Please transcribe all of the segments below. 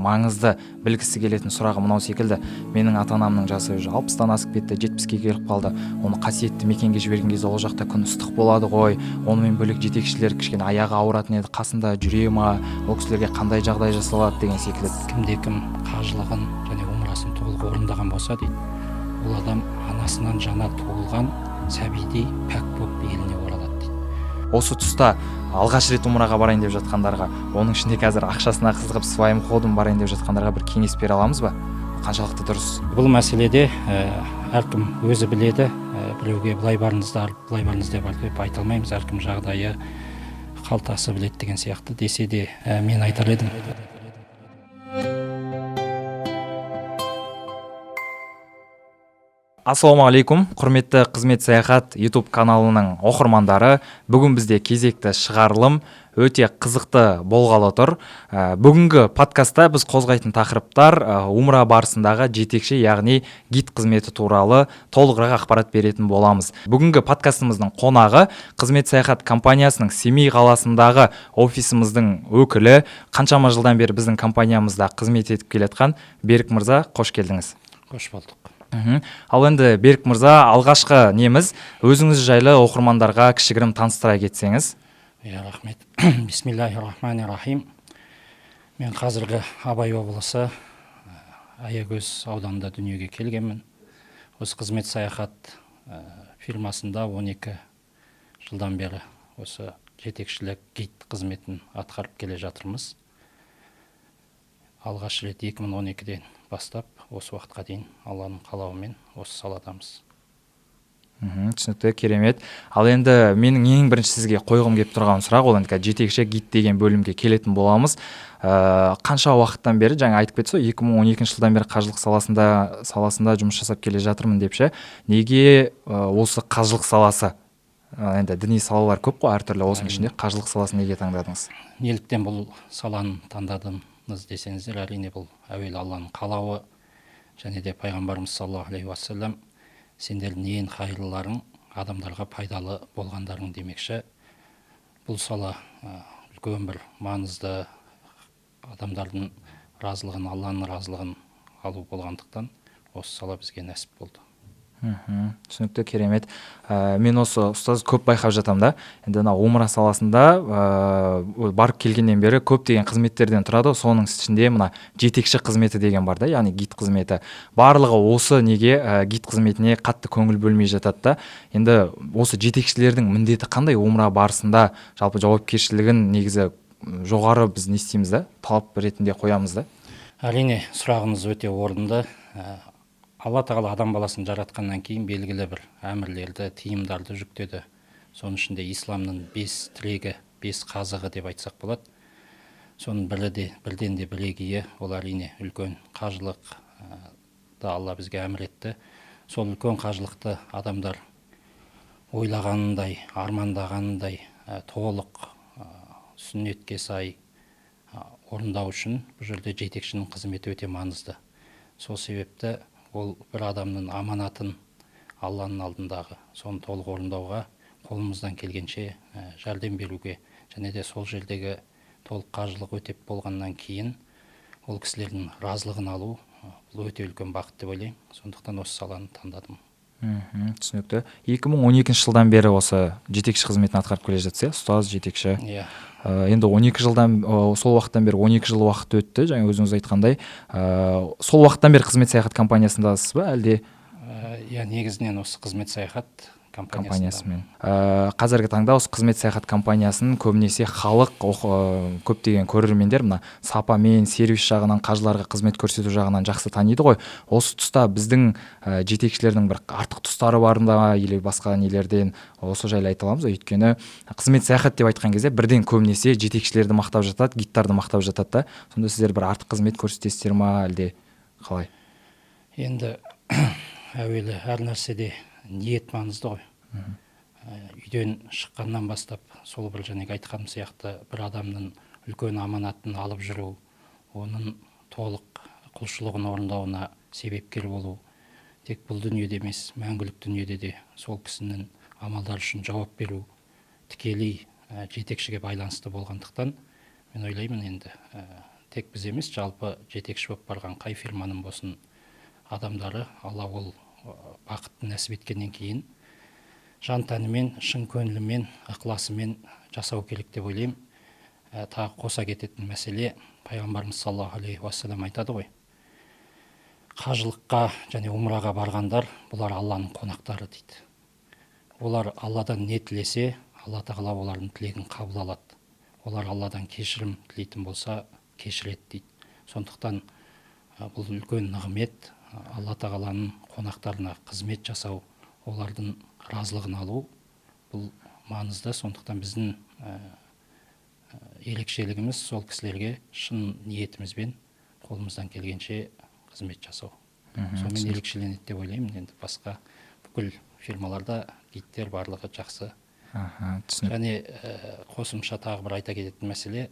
маңызды білгісі келетін сұрағы мынау секілді: менің ата анамның жасы уже 60-тан асып кетті, 70-ке келіп қалды, оны қасиетті мекенге жіберген кезде ол жақта күн ыстық болады ғой, онымен бөлек жетекшілер кішкене аяғы ауыратын еді, қасында жүре ма, ол кісілерге қандай жағдай жасалады деген секілді. Кімде кім қажылығын және умрасын толық орындаған болса дейді, ол адам анасынан жаңа туылған сәбидей пәк болып еліне оралады дейді. Осы тұста алғаш рет умраға барайын деп жатқандарға, оның ішінде қазір ақшасына қызығып, своим ходом барайын деп жатқандарға бір кеңес бере аламыз ба? Қаншалықты дұрыс? Бұл мәселеде әркім өзі біледі. Біреуге былай барыңыздар, былай барыңыз деп айта алмаймыз. Әркім жағдайы, қалтасы біледі деген сияқты. Десе де, мен айтар едім. Ассалаумағалейкум, құрметті Қызмет Саяхат YouTube каналының оқырмандары. Бүгін бізде кезекті шығарылым өте қызықты болғалы тұр. Бүгінгі подкастта біз қозғайтын тақырыптар умра барысындағы жетекші, яғни гид қызметі туралы толығырақ ақпарат беретін боламыз. Бүгінгі подкастымыздың қонағы Қызмет Саяхат компаниясының Семей қаласындағы офисіміздің өкілі, қаншама жылдан бері біздің компаниямызда қызмет етіп келе жатқан Берік мырза, қош келдіңіз. Қош болдық. Ал енді, Берік мырза, алғашқы неміз, өзіңіз жайлы оқырмандарға кішігірім таныстыра кетсеңіз. Иә, рахмет. Бисмиллахи рахмани рахим. Мен қазіргі Абай облысы Аягөз ауданында дүниеге келгенмін. Осы Қызмет Саяхат фирмасында 12 жылдан бері осы жетекшілік, гид қызметін атқарып келе жатырмыз. Алғаш рет 2012-ден бастап осы уақытқа дейін Алланың қалауымен осы саладамыз. Түсінікті, керемет. Ал енді менің ең бірінші сізге қойғым келіп тұрған сұрақ, ол енді қазір жетекші, гид деген бөлімге келетін боламыз. Қанша уақыттан бері, жаңа айтып кетсіз ғой, 2012 жылдан бері қажылық саласында жұмыс жасап келе жатырмын деп ше. Неге осы қажылық саласы? Енді діни салалар көп қой әртүрлі, осының ішінде қажылық саласын неге таңдадыңыз? Неліктен бұл саланы таңдадыңыз десеңіздер, әрине, бұл әуелі Алланың қалауы және де пайғамбарымыз саллаллаху алейхи уассалам сендердің ең қайырлыларың адамдарға пайдалы болғандарың демекші. Бұл сала үлкен бір маңызды, адамдардың разылығын, Алланың разылығын алу болғандықтан осы сала бізге нәсіп болды. Түсінікті, керемет. Мен осы, ұстаз, көп байқап жатамын да, енді мына умра саласында барып келгеннен бері көптеген қызметтерден тұрады, соның ішінде мына жетекші қызметі деген бар да, яғни гид қызметі. Барлығы осы неге гид қызметіне қатты көңіл бөлмей жатады да. Енді осы жетекшілердің міндеті қандай умра барысында, жалпы жауапкершілігін негізі жоғары біз не істейміз да, талап ретінде қоямыз да? Әрине, сұрағыңыз өте орынды. Алла тағала адам баласын жаратқаннан кейін белгілі бір әмірлерді, тыйымдарды жүктеді. Соның ішінде исламның 5 тірегі, 5 қазығы деп айтсақ болады. Соның бірі де, бірден де бірегейі, ол әрине үлкен қажылық да Алла бізге әмір етті. Сол үлкен қажылықты адамдар ойлағанындай, армандағанындай, толық, сүннетке сай орындау үшін бұл жерде жетекшінің қызметі өте маңызды. Сол себепті ол бір адамның аманатын Алланың алдындағы, соны толық орындауға қолымыздан келгенше жәрдем беруге және де сол жердегі толық қажылық өтеп болғаннан кейін ол кісілердің разылығын алу, бұл өте үлкен бақыт деп ойлаймын. Сондықтан осы саланы таңдадым. Түсінікті. 2012 жылдан бері осы жетекші қызметін атқарып келе жатсыз, иә? Ұстаз, жетекші. Иә. Енді 12 жылдан, сол уақыттан бері 12 жыл уақыт өтті, жаңа өзіңіз айтқандай. Сол уақыттан бері Қызмет Саяхат компаниясындасыз ба, әлде? Иә, негізінен осы Қызмет Саяхат компаниясында. Компаниясымен. Қазіргі таңда осы Қызмет Саяхат компаниясын көбінесе халық, көптеген көрермендер мына сапамен, сервис жағынан, қажыларға қызмет көрсету жағынан жақсы таниды ғой. Осы тұста біздің жетекшілердің бір артық тұстары бар ма, или басқа нелерден осы жайлы айта аламыз ба? Өйткені Қызмет Саяхат деп айтқан кезде бірден көбінесе жетекшілерді мақтап жатады, гидтарды мақтап жатады да. Сонда сіздер бір артық қызмет көрсетесіздер ма, әлде қалай? Енді әуелі әр нәрседе ниет маңызды ғой. Үйден шыққаннан бастап сол бір жаңағы айтқаным сияқты бір адамның үлкен аманатын алып жүру, оның толық құлшылығын орындауына себепкер болу, тек бұл дүниеде емес, мәңгілік дүниеде де сол кісінің амалдары үшін жауап беру тікелей жетекшіге байланысты болғандықтан мен ойлаймын енді, Тек біз емес, жалпы жетекші болып барған қай фирманың болсын адамдары, Алла ол бақытты нәсіп еткеннен кейін жан тәнімен, шын көңілімен, ықыласымен жасау керек деп ойлаймын. Тағы қоса кететін мәселе, пайғамбарымыз саллаллаху алейхи уассалам айтады ғой, қажылыққа және умраға барғандар бұлар Алланың қонақтары дейді. Олар Алладан не тілесе, Алла тағала олардың тілегін қабыл алады. Олар Алладан кешірім тілейтін болса, кешіреді дейді. Сондықтан бұл үлкен нығмет, Алла тағаланың қонақтарына қызмет жасау, олардың разылығын алу бұл маңызды. Сондықтан біздің ерекшелігіміз сол кісілерге шын ниетімізбен қолымыздан келгенше қызмет жасау. Сонымен ерекшеленеді деп ойлаймын. Енді басқа бүкіл фирмаларда гидтер барлығы жақсы. Түсінікті. Және қосымша тағы бір айта кететін мәселе,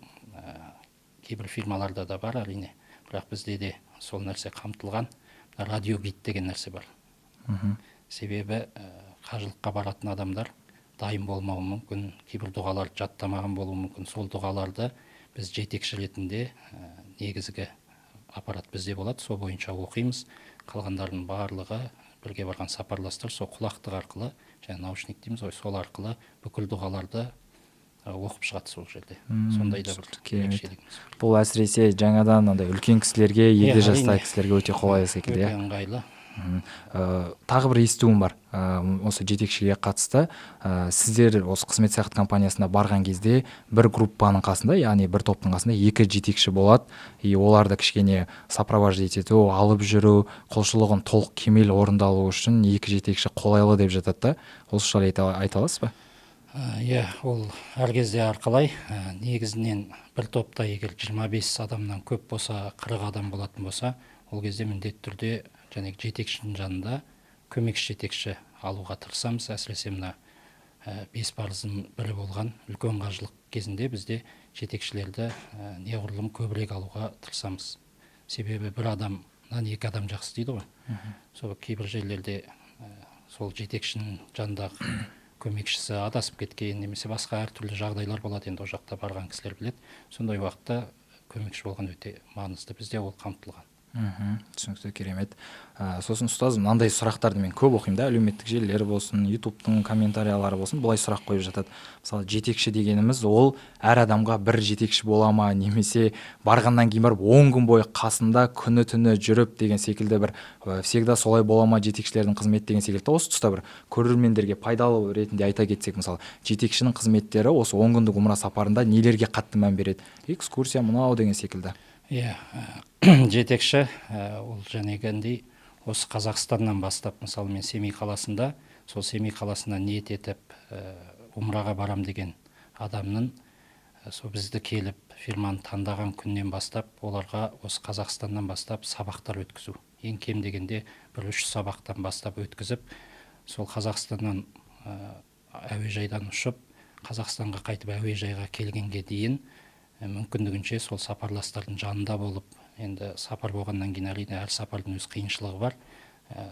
кейбір фирмаларда да бар әрине, бірақ бізде де сол нәрсе қамтылған, радиогид деген нәрсе бар. Себебі қажылыққа баратын адамдар дайын болмауы мүмкін, кейбір дұғаларды жаттамаған болуы мүмкін. Сол дұғаларды біз жетекші ретінде, негізгі аппарат бізде болады, сол бойынша оқимыз. Қалғандарының барлығы бірге барған сапарластар сол құлақтық арқылы, және наушник дейміз ғой, сол арқылы бүкіл дұғаларды оқып шығады сол жерде. Сондай да бір Керемет. ерекшелігіміз бар. Бұл әсіресе жаңадан андай үлкен кісілерге, егде Иә, жастағы әрине. кісілерге өте қолайлы секілді, Өте иә? ыңғайлы. Тағы бір естуім бар, осы жетекшіге қатысты. Сіздер осы Қызмет саяхат компаниясына барған кезде бір группаның қасында, яғни бір топтың қасында екі жетекші болады, и оларды кішкене сопровождать ету, алып жүру, құлшылығын толық кемел орындалу үшін екі жетекші қолайлы деп жатады да. Осы жайлы айта аласыз ба? Иә, ол әр кезде әрқалай. Негізінен бір топта егер 25 адамнан көп болса, 40 адам болатын болса, ол кезде міндетті түрде және жетекшінің жанында көмекші жетекші алуға тырысамыз. Әсіресе мына бес парыздың бірі болған үлкен қажылық кезінде бізде жетекшілерді неғұрлым көбірек алуға тырысамыз. Себебі бір адамнан екі адам жақсы дейді ғой. Сол кейбір жерлерде сол жетекшінің жанындағы көмекшісі адасып кеткен немесе басқа әртүрлі жағдайлар болады, енді ол жақта барған кісілер біледі. Сондай уақытта көмекші болған өте маңызды, бізде ол қамтылған. Түсінікті, керемет. Сосын ұстаз, мынандай сұрақтарды мен көп оқимын да, әлеуметтік желілер болсын, Ютубтың комментариялары болсын, былай сұрақ қойып жатады. Мысалы, жетекші дегеніміз ол әр адамға бір жетекші бола ма, немесе барғаннан кейін барып 10 күн бойы қасында күні түні жүріп деген секілді бір всегда солай бола ма жетекшілердің қызметі деген секілді. Осы тұста бір көрермендерге пайдалы ретінде айта кетсек, мысалы, жетекшінің қызметтері осы 10 күндік умра сапарында нелерге қатты мән береді, экскурсия мынау деген секілді. Иә, жетекші ол жәнегіндей осы Қазақстаннан бастап, мысалы, мен Семей қаласында, сол Семей қаласына ниет етіп умраға барам деген адамның сол бізді келіп фирманы таңдаған күннен бастап оларға осы Қазақстаннан бастап сабақтар өткізу, ең кем дегенде бір үш сабақтан бастап өткізіп, сол Қазақстаннан әуежайдан ұшып Қазақстанға қайтып әуежайға келгенге дейін мүмкіндігінше сол сапарластардың жанында болып, енді сапар болғаннан кейін әрине әр сапардың өз қиыншылығы бар.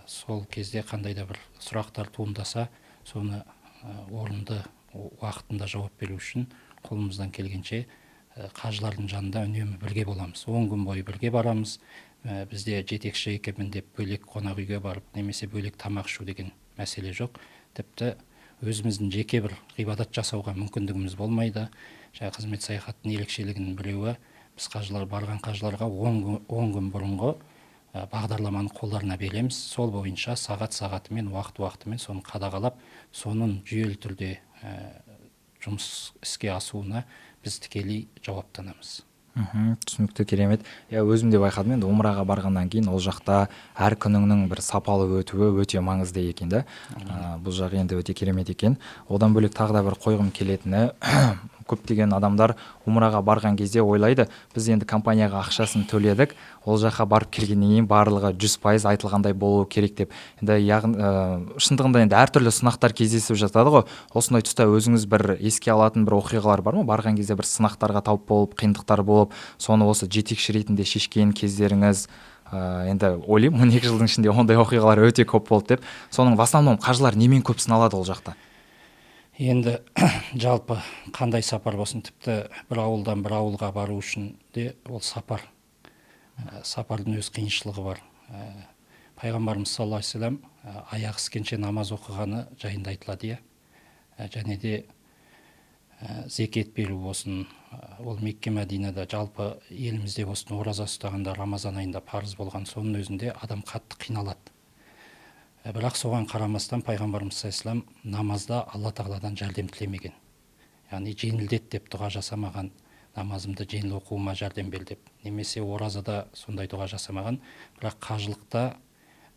Сол кезде қандай да бір сұрақтар туындаса, соны орынды, уақытында жауап беру үшін қолымыздан келгенше қажылардың жанында үнемі бірге боламыз. 10 күн бойы бірге барамыз. Бізде жетекші екенмін деп бөлек қонақ үйге барып немесе бөлек тамақ ішу деген мәселе жоқ. Тіпті өзіміздің жеке бір ғибадат жасауға мүмкіндігіміз болмайды. Жаңа Қызмет саяхаттың ерекшелігінің біреуі, біз қажылар, барған қажыларға 10 күн бұрынғы бағдарламаны қолдарына береміз. Сол бойынша сағат сағатымен, уақыт уақытымен соны қадағалап, соның жүйелі түрде жұмыс іске асуына біз тікелей жауаптанамыз. Түсінікті, керемет. Иә, өзім де байқадым, енді умраға барғаннан кейін ол жақта әр күніңнің бір сапалы өтуі өте маңызды екен да. Бұл жағы енді өте керемет екен. Одан бөлек тағы да бір қойғым келетіні, көптеген адамдар умраға барған кезде ойлайды, біз енді компанияға ақшасын төледік, ол жаққа барып келгеннен кейін барлығы 100% айтылғандай болуы керек деп. Енді яғни шындығында енді әртүрлі сынақтар кездесіп жатады ғой. Осындай тұста өзіңіз бір еске алатын бір оқиғалар бар ма, барған кезде бір сынақтарға тап болып, қиындықтар болып, соны осы жетекші ретінде шешкен кездеріңіз? Енді ойлаймын, 12 жылдың ішінде ондай оқиғалар өте көп болды деп. Соның в основном қажылар немен көп сыналады ол жақта? Енді жалпы қандай сапар болсын, тіпті бір ауылдан бір ауылға бару үшін де ол сапар. Сапардың өз қиыншылығы бар. Пайғамбарымыз саллаллаху алейхи вассалам аяқ іскенше намаз оқығаны жайында айтылады, иә. Және де зекет беру болсын, ол Мекке, Мәдинада, жалпы елімізде болсын, ораза ұстағанда Рамазан айында парыз болған, соның өзінде адам қатты қиналады. Бірақ соған қарамастан пайғамбарымыз саллаллаху алейхи вассалам намазда Алла тағаладан жәрдем тілемеген. Яғни жеңілдет деп дұға жасамаған, намазымды жеңіл оқуыма жәрдем бер деп, немесе оразада сондай дұға жасамаған. Бірақ қажылықта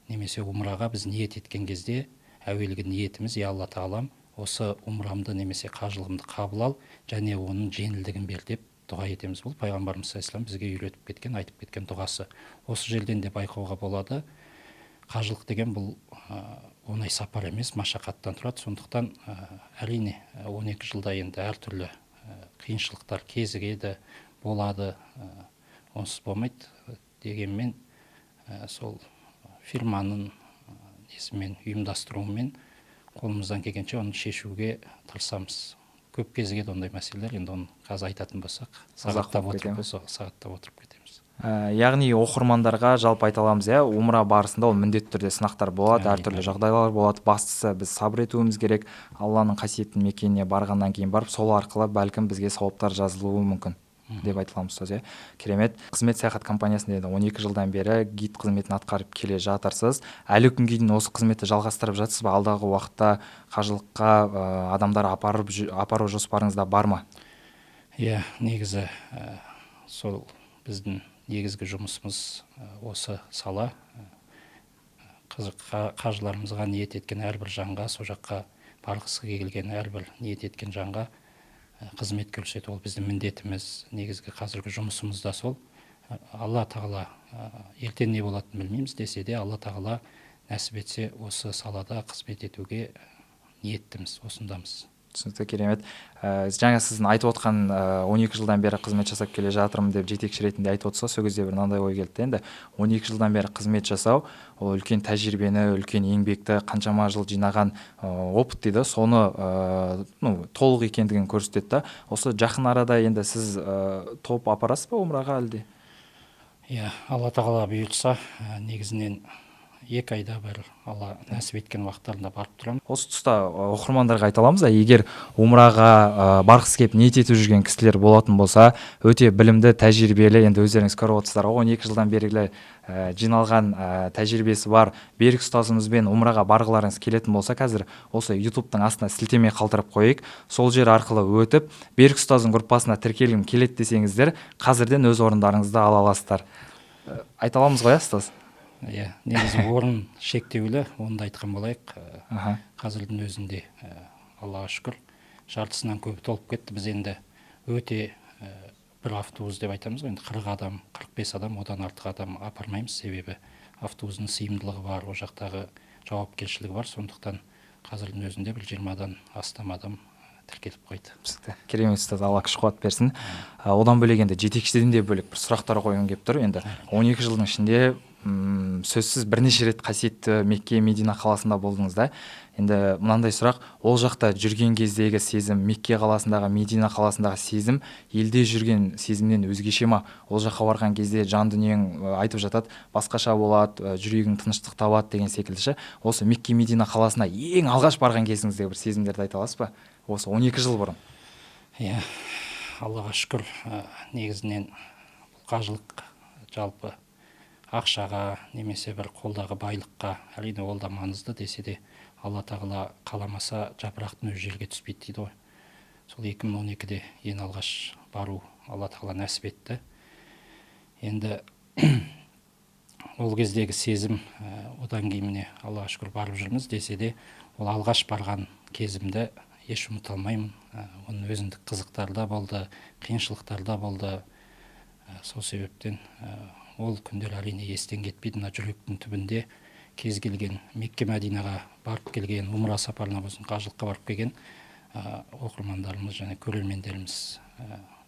немесе умраға біз ниет еткен кезде әуелгі ниетіміз: «Я Алла тағалам, осы умрамды немесе қажылығымды қабыл ал және оның жеңілдігін бер» деп дұға етеміз. Бұл пайғамбарымыз саллаллаху алейхи вассалам бізге үйретіп кеткен, айтып кеткен дұғасы. Осы жерден де байқауға болады, қажылық деген бұл оңай сапар емес, машақаттан тұрады. Сондықтан әрине 12 жылда енді әртүрлі қиыншылықтар кезігеді, болады, онсыз болмайды. Дегенмен сол фирманың несімен, ұйымдастыруымен қолымыздан келгенше оны шешуге тырысамыз. Көп кезігеді ондай мәселелер, енді оны қазір айтатын болсақ, сағаттап отырып, сағаттап отырып кетеміз. Яғни оқырмандарға жалпы айта аламыз, иә, умра барысында ол міндетті түрде сынақтар болады, әртүрлі жағдайлар болады. Бастысы, біз сабыр етуіміз керек. Алланың қасиетті мекеніне барғаннан кейін барып, сол арқылы бәлкім бізге сауаптар жазылуы мүмкін деп айта аламыз, ұстаз, иә. Керемет. Қызмет саяхат компаниясында енді 12 жылдан бері гид қызметін атқарып келе жатырсыз. Әлі күнге дейін осы қызметті жалғастырып жатсыз ба? Алдағы уақытта қажылыққа адамдар апару жоспарыңызда бар ма? Иә, негізі сол біздің негізгі жұмысымыз осы сала. Қажыларымызға ниет еткен әрбір жанға, сол жаққа барғысы келген әрбір ниет еткен жанға қызмет көрсету, ол біздің міндетіміз, негізгі қазіргі жұмысымыз да сол. Алла тағала, ертең не болатынын білмейміз десе де, Алла тағала нәсіп етсе, осы салада қызмет етуге ниеттіміз, осындамыз. Түсінікті, керемет. Жаңа сіздің айтып отқан 12 жылдан бері қызмет жасап келе жатырмын деп жетекші ретінде айтып отырсыз, сол кезде бір мынандай ой келді де. Енді 12 жылдан бері қызмет жасау ол үлкен тәжірибені, үлкен еңбекті, қаншама жыл жинаған опыт дейді, соны ну, толық екендігін көрсетеді да. Осы жақын арада енді сіз топ апарасыз ба умраға әлде? Иә, Алла тағала бұйыртса, негізінен 2 айда бір, Алла нәсіп еткен уақыттарында барып тұрамын. Осы тұста оқырмандарға айта аламыз да, егер умраға барғысы келіп ниет етіп жүрген кісілер болатын болса, өте білімді, тәжірибелі, енді өздеріңіз көріп отырсыздар ғой, 12 жылдан белгілі жиналған тәжірибесі бар Берік ұстазымызбен умраға барғыларыңыз келетін болса, қазір осы ютубтың астына сілтеме қалдырып қояйық. Сол жер арқылы өтіп, Берік ұстаздың группасына тіркелгім келеді десеңіздер, қазірден өз орындарыңызды ала аласыздар. Айта аламыз ғой, иә, ұстаз? Иә, негізі орын шектеулі, оны да айтқан болайық. Қазірдің өзінде, Аллаға шүкір, жартысынан көбі толып кетті. Біз енді өте бір автобус деп айтамыз ғой, енді 40 адам, 45 адам, одан артық адам апармаймыз, себебі автобустың сыйымдылығы бар, ол жақтағы жауапкершілігі бар. Сондықтан қазірдің өзінде бір 20-дан астам адам тіркеліп қойды. Түсінікті. Керемет, ұстаз, Алла күш қуат берсін. Одан бөлек енді жетекшіден де бөлек бір сұрақтар қойғым келіп тұр. Енді 12 жылдың ішінде сөзсіз бірнеше рет қасиетті Мекке, Медина қаласында болдыңыз да. Енді мынандай сұрақ: ол жақта жүрген кездегі сезім, Мекке қаласындағы, Медина қаласындағы сезім елде жүрген сезімнен өзгеше ма? Ол жаққа барған кезде жан дүниең, айтып жатады, басқаша болады, жүрегің тыныштық табады деген секілді ше. Осы Мекке, Медина қаласына ең алғаш барған кезіңіздегі бір сезімдерді айта аласыз ба, осы 12 жыл бұрын? Иә, Аллаға шүкір, негізінен бұл қажылық жалпы ақшаға немесе бір қолдағы байлыққа, әрине, ол да маңызды десе де, Алла тағала қаламаса, жапырақтың өзі жерге түспейді дейді ғой. Сол 2012-де ең алғаш бару Алла тағала нәсіп етті. Енді ол кездегі сезім, одан кейін міне, Аллаға шүкір, барып жүрміз десе де, ол алғаш барған кезімді еш ұмыта алмаймын. Оның өзіндік қызықтары да болды, қиыншылықтары да болды. Сол себептен ол күндер, әрине, естен кетпейді. Мына жүректің түбінде кез келген Мекке, Мәдинаға барып келген, умра сапарына болсын, қажылыққа барып келген оқырмандарымыз және көрермендеріміз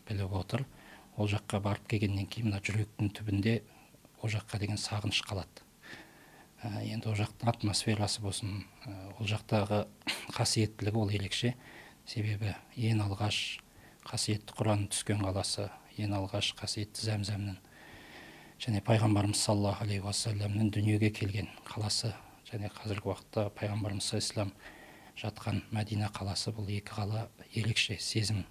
біліп отыр, ол жаққа барып келгеннен кейін мына жүректің түбінде ол жаққа деген сағыныш қалады. Енді ол жақтың атмосферасы болсын, ол жақтағы қасиеттілігі ол ерекше. Себебі ең алғаш қасиетті Құран түскен қаласы, ең алғаш қасиетті Зәмзәмнің және пайғамбарымыз саллаллаху алейхи уассаламның дүниеге келген қаласы, және қазіргі уақытта пайғамбарымыз саллаллаху жатқан Мәдина қаласы. Бұл екі қала ерекше сезім.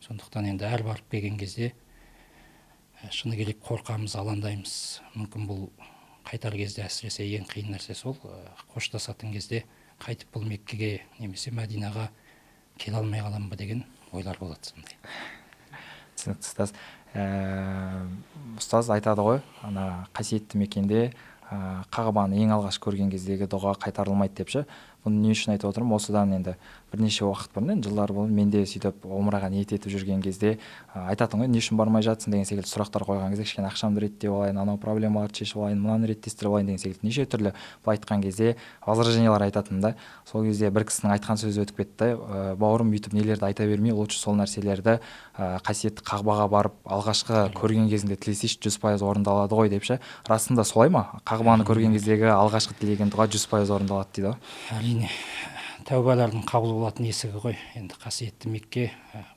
Сондықтан енді әр барып келген кезде шыны керек қорқамыз, алаңдаймыз. Мүмкін бұл қайтар кезде әсіресе ең қиын нәрсе сол, қоштасатын кезде қайтып бұл Меккеге немесе Мәдинаға келе алмай қаламын ба деген ойлар болады сондай. Түсінікті, ұстаз. Ұстаз айтады ғой, ана қасиетті мекенде Қағбаны ең алғаш көрген кездегі дұға қайтарылмайды деп ше. Бұны не үшін айтып отырмын? Осыдан енді бірнеше уақыт бұрын, енді жылдар бұрын мен де сөйтіп омраға ниет етіп жүрген кезде айтатын ғой, не үшін бармай жатсың деген секілді сұрақтар қойған кезде кішкене ақшамды реттеп алайын, анау проблемаларды шешіп алайын, мынаны реттестіріп алайын деген секілді неше түрлі былай айтқан кезде возражениялар айтатынмын да. Сол кезде бір кісінің айтқан сөзі өтіп кетті: бауырым, бүйтіп нелерді айта бермей, лучше сол нәрселерді қасиетті Қағбаға барып алғашқы көрген кезіңде тілесейші, 100% орындалады ғой деп ше. Расында солай ма? Қағбаны көрген кездегі алғашқы тілеген дұға 100% орындалады дейді ғой. Әрине, тәубалардың қабыл болатын есігі ғой енді қасиетті Мекке.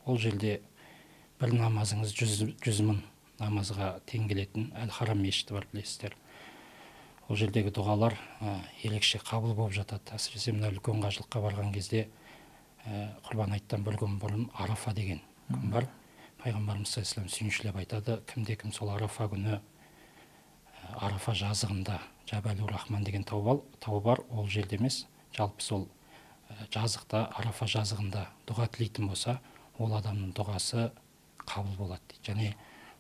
Ол жерде бір намазыңыз 100 000 намазға тең келетін Әл Харам мешіті бар, білесіздер. Ол жердегі дұғалар ерекше қабыл болып жатады. Әсіресе мына үлкен қажылыққа барған кезде, құрбан айттан бір күн бұрын Арафа деген күн бар. Пайғамбарымыз саллаллаху алейхи сүйіншілеп айтады: кімде кім сол Арафа күні Арафа жазығында, Жабалу Рахман деген тау бар, ол жерде емес, жалпы сол жазықта, Арафа жазығында дұға тілейтін болса, ол адамның дұғасы қабыл болады дейді. Және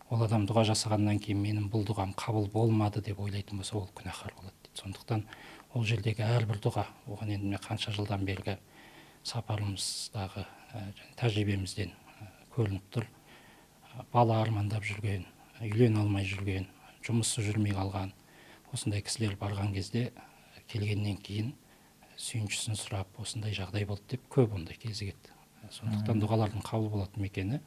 ол адам дұға жасағаннан кейін менің бұл дұғам қабыл болмады деп ойлайтын болса, ол күнәһар болады дейді. Сондықтан ол жердегі әрбір дұға, оған енді міне қанша жылдан бергі сапарымыздағы және тәжірибемізден көрініп тұр. Бала армандап жүрген, үйлене алмай жүрген, жұмысы жүрмей қалған осындай кісілер барған кезде, келгеннен кейін сүйіншісін сұрап, осындай жағдай болды деп көп ондай кезігеді. Сондықтан дұғалардың қабыл болатын мекені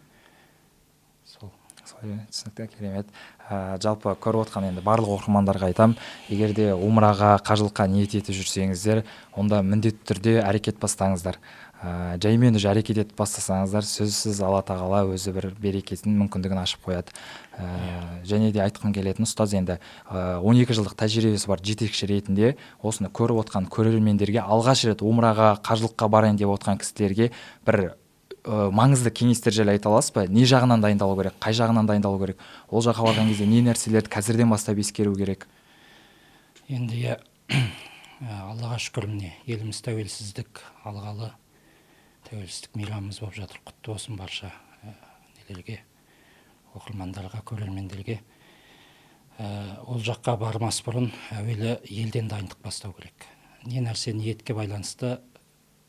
сол. Солай, түсінікті, керемет. Жалпы көріп отқан енді барлық оқырмандарға айтам, егер де умраға, қажылыққа ниет етіп жүрсеңіздер, онда міндетті түрде әрекет бастаңыздар. Жаймен уже әрекет етіп бастасаңыздар, сөзсіз Алла Тағала өзі бір берекесін, мүмкіндігін ашып қояды. Және де айтқым келетін, ұстаз, енді 12 жылдық тәжірибесі бар жетекші ретінде осыны көріп отқан көрермендерге, алғаш рет умраға, қажылыққа барайын деп отқан кісілерге бір маңызды кеңестер жайлы айта аласыз ба? Не жағынан дайындалу керек, қай жағынан дайындалу керек, ол жаққа барған кезде не нәрселерді қазірден бастап ескеру керек? Енді иә, Аллаға шүкір, міне, еліміз тәуелсіздік алғалы, тәуелсіздік мейрамымыз болып жатыр, құтты болсын барша нелерге, оқырмандарға, көрермендерге. Ол жаққа бармас бұрын әуелі елден дайындық бастау керек. Не нәрсе ниетке байланысты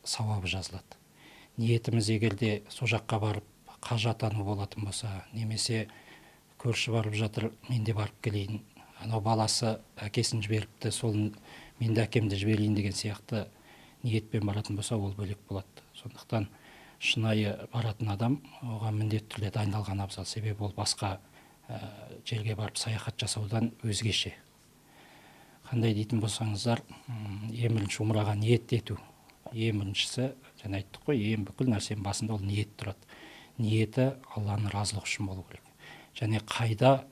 сауабы жазылады. Ниетіміз егер де сол жаққа барып қажы атану болатын болса, немесе көрші барып жатыр, мен де барып келейін, анау баласы әкесін жіберіпті, сол мен де әкемді жіберейін деген сияқты ниетпен баратын болса, ол бөлек болады. Сондықтан шынайы баратын адам оған міндетті түрде дайындалған абзал. Себебі ол басқа жерге барып саяхат жасаудан өзгеше. Қандай дейтін болсаңыздар, ең бірінші умраға ниет ету. Ең біріншісі, жаңа айттық қой, ең бүкіл нәрсенің басында ол ниет тұрады. Ниеті Алланың разылығы үшін болу керек және қайда,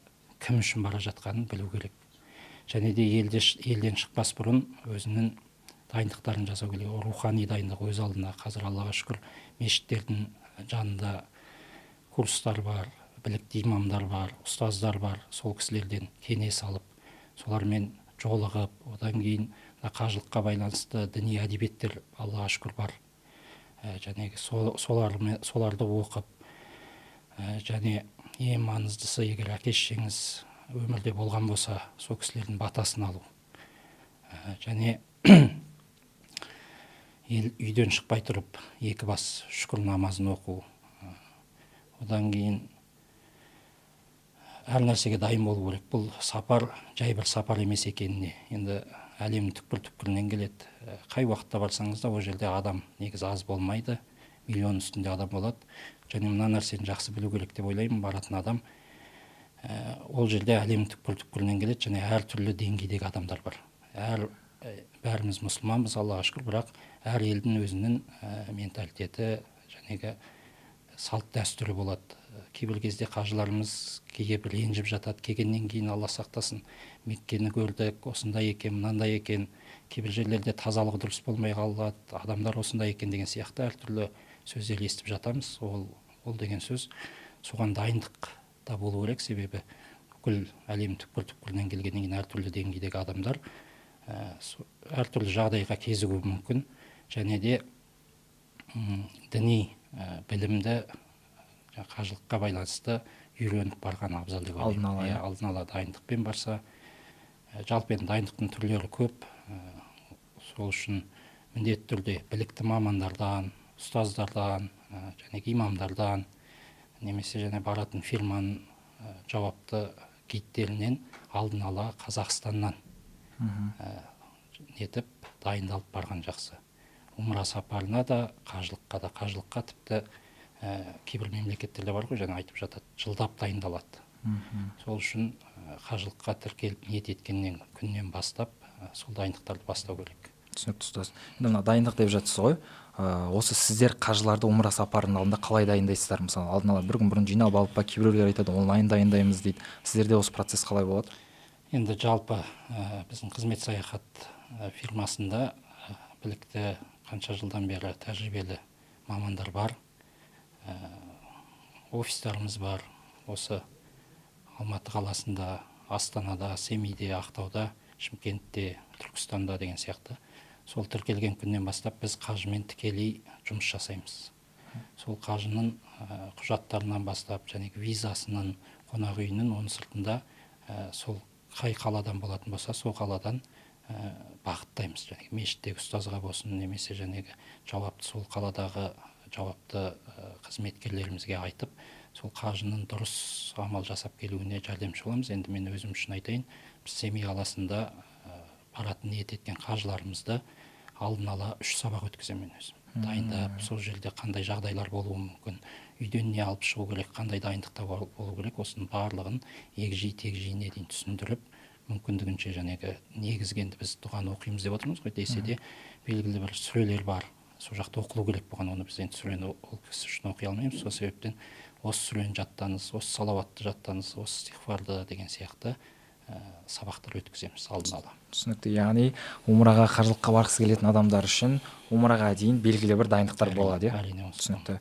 кім үшін бара жатқанын білу керек. Және де елден шықпас бұрын өзінің дайындықтарын жасау керек. Ол рухани дайындық өз алдына. Қазір, Аллаға шүкір, мешіттердің жанында курстар бар, білікті имамдар бар, ұстаздар бар. Сол кісілерден кеңес алып, солармен жолығып, одан кейін мына қажылыққа байланысты діни әдебиеттер, Аллаға шүкір, бар. Жәнегі соларды оқып, және ең маңыздысы, егер әке шешеңіз өмірде болған болса, сол кісілердің батасын алу. Және үйден шықпай тұрып екі бас шүкір намазын оқу. Одан кейін әр нәрсеге дайын болу керек. Бұл сапар жай бір сапар емес екеніне. Енді әлемнің түкпір түкпірінен келеді. Қай уақытта барсаңыз да, ол жерде адам негізі аз болмайды, миллион үстінде адам болады. Және мына нәрсені жақсы білу керек деп ойлаймын баратын адам. Ол жерде әлемнің түкпір түкпірінен келеді және әртүрлі деңгейдегі адамдар бар. Бәріміз мұсылманбыз, Аллаға шүкір, бірақ әр елдің өзінің менталитеті, жәнегі салт дәстүрі болады. Кейбір кезде қажыларымыз кейбір ренжіп жатады, келгеннен кейін Алла сақтасын, Меккені көрдік, осындай екен, мынандай екен, кейбір жерлерде тазалығы дұрыс болмай қалады, адамдар осындай екен деген сияқты әртүрлі сөздер естіп жатамыз. Ол деген сөз, соған дайындық та болу керек, себебі бүкіл әлем түкпір-түкпірінен келгеннен кейін әртүрлі деңгейдегі адамдар әртүрлі жағдайға кезігуі мүмкін. Және де діни білімді қажылыққа байланысты үйреніп барған абзал деп ойлаймын. Алдын ала дайындықпен барса, жалпы енді дайындықтың түрлері көп, сол үшін міндетті түрде білікті мамандардан, ұстаздардан, және имамдардан, немесе және баратын фирманың жауапты гидтерінен алдын ала Қазақстаннан нетіп дайындалып барған жақсы. Умра сапарына да, қажылыққа да, қажылыққа тіпті кейбір мемлекеттерде бар ғой, жаңа айтып жатады, жылдап дайындалады. Сол үшін қажылыққа тіркеліп ниет еткеннен күннен бастап сол дайындықтарды бастау керек. Түсінікті, ұстаз. Енді мына дайындық деп жатсыз ғой, осы сіздер қажыларды умра сапарының алдында қалай дайындайсыздар? Мысалы, алдын ала бір күн бұрын жинап алып па, кейбіреулер айтады онлайн дайындаймыз дейді. Сіздерде осы процесс қалай болады? Енді жалпы біздің қызмет саяхат фирмасында білікті қанша жылдан бері тәжірибелі мамандар бар. Офистарымыз бар. Осы Алматы қаласында, Астанада, Семейде, Ақтауда, Шымкентте, Түркістанда деген сияқты. Сол тіркелген күннен бастап біз қажымен тікелей жұмыс жасаймыз. Сол қажының құжаттарынан бастап, және визасының, қонақ үйінің, оның сыртында сол қай қаладан болатын болса, сол қаладан бағыттаймыз. Және мешіттегі ұстазға болсын, немесе жәнегі жауапты сол қаладағы жауапты қызметкерлерімізге айтып, сол қажының дұрыс амал жасап келуіне жәрдемші боламыз. Енді мен өзім үшін айтайын, біз Семей қаласында баратын ниет еткен қажыларымызды алдын ала 3 сабақ өткіземін мен өзім. Дайындап, сол жерде қандай жағдайлар болуы мүмкін, үйден не алып шығу керек, қандай дайындықта болу керек, осының барлығын егжей-тегжейіне дейін түсіндіріп, мүмкіндігінше жәнегі негізгі енді біз дұғаны оқимыз деп отырмыз ғой, десе де белгілі бір сүрелер бар, сол жақта оқылу керек болған, оны біз енді сүрені ол кісі үшін оқи алмаймыз. Сол себептен осы сүрені жаттаңыз, осы салауатты жаттаңыз, осы истиғфарды деген сияқты сабақтар өткіземіз алдын ала. Түсінікті. Яғни умраға, қажылыққа барғысы келетін адамдар үшін умраға дейін белгілі бір дайындықтар болады, иә? Әрине. Түсінікті.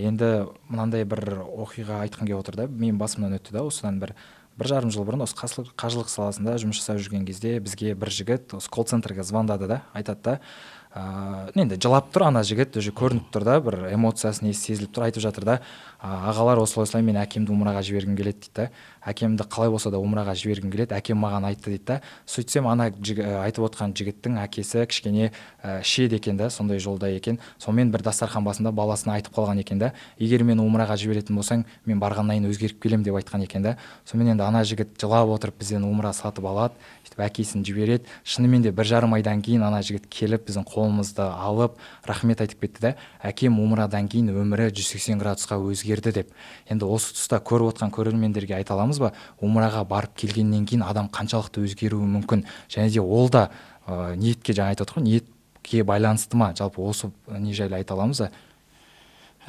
Енді мынандай бір оқиға айтқым келіп отыр да, менің басымнан өтті да, осыдан бір 1,5 жыл бұрын осы қажылық саласында жұмыс жасап жүрген кезде бізге бір жігіт осы колл-центрге звондады да, айтады да, енді жылап тұр ана жігіт, уже көрініп тұр да, бір эмоциясы несі сезіліп тұр, айтып жатыр да, ағалар осылай осылай мен әкемді умраға жібергім келеді дейді да, әкемді қалай болса да умраға жібергім келеді, әкем маған айтты дейді да. Сөйтсем ана айтып отқан жігіттің әкесі кішкене ішеді екен да, сондай жолда екен. Сонымен бір дастархан басында баласына айтып қалған екен да, егер мені умраға жіберетін болсаң, мен барғаннан кейін өзгеріп келемін деп айтқан екен да. Сонымен енді ана жігіт жылап отырып бізден умра сатып алады, сөйтіп әкесін жібереді. Шынымен де 1,5 айдан кейін ана жігіт келіп біздің қолымызды алып рахмет айтып кетті да, әкем умрадан кейін өмірі 180 градусқа өзгерді деп. Енді осы тұста көріп отқан көрермендерге айта аламыз ба, умраға барып келгеннен кейін адам қаншалықты өзгеруі мүмкін, және де ол да ниетке, жаңа айтып отыр ғой, ниетке байланысты ма, жалпы осы не жайлы айта аламыз ба?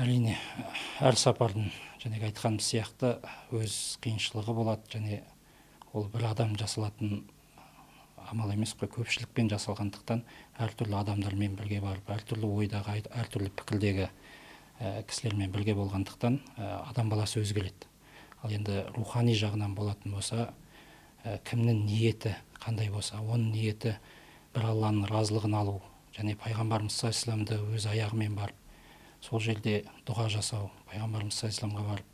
Әрине, әр сапардың жаңағы айтқаным сияқты өз қиыншылығы болады, және ол бір адам жасалатын амал емес қой, көпшілікпен жасалғандықтан әртүрлі адамдармен бірге барып, әртүрлі ойдағы, әртүрлі пікірдегі кісілермен бірге болғандықтан адам баласы өзгереді. Ал енді рухани жағынан болатын болса, кімнің ниеті қандай болса, оның ниеті бір Алланың разылығын алу және пайғамбарымыз саллаллаху алейхи вассаламды өз аяғымен барып сол жерде дұға жасау, пайғамбарымыз саллаллаху алейхи вассаламға барып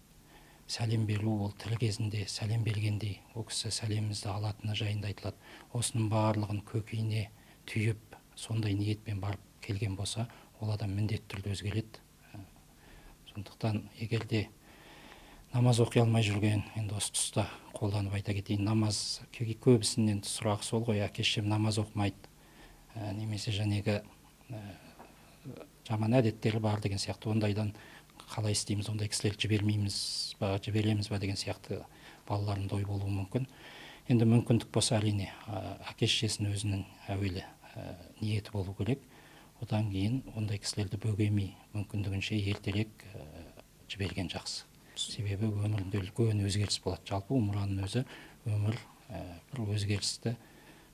сәлем беру, ол тірі кезінде сәлем бергендей, ол кісі сәлемімізді алатыны жайында айтылады. Осының барлығын көкейіне түйіп, сондай ниетпен барып келген болса, ол адам міндетті түрде өзгереді. Сондықтан егер де намаз оқи алмай жүрген, енді осы тұста қолданып айта кетейін, намаз көбісінің енді сұрағы сол ғой, әке шешем намаз оқымайды, немесе жәнегі жаман әдеттері бар деген сияқты, ондайдан қалай істейміз, ондай кісілерді жібермейміз ба, жібереміз ба деген сияқты балалардың ой болуы мүмкін. Енді мүмкіндік болса, әрине, әке шешесінің өзінің әуелі ниеті болу керек. Одан кейін ондай кісілерді бөгемей, мүмкіндігінше ертерек жіберген жақсы. Себебі өмірінде үлкен өзгеріс болады. Жалпы умраның өзі өмір бір өзгерісті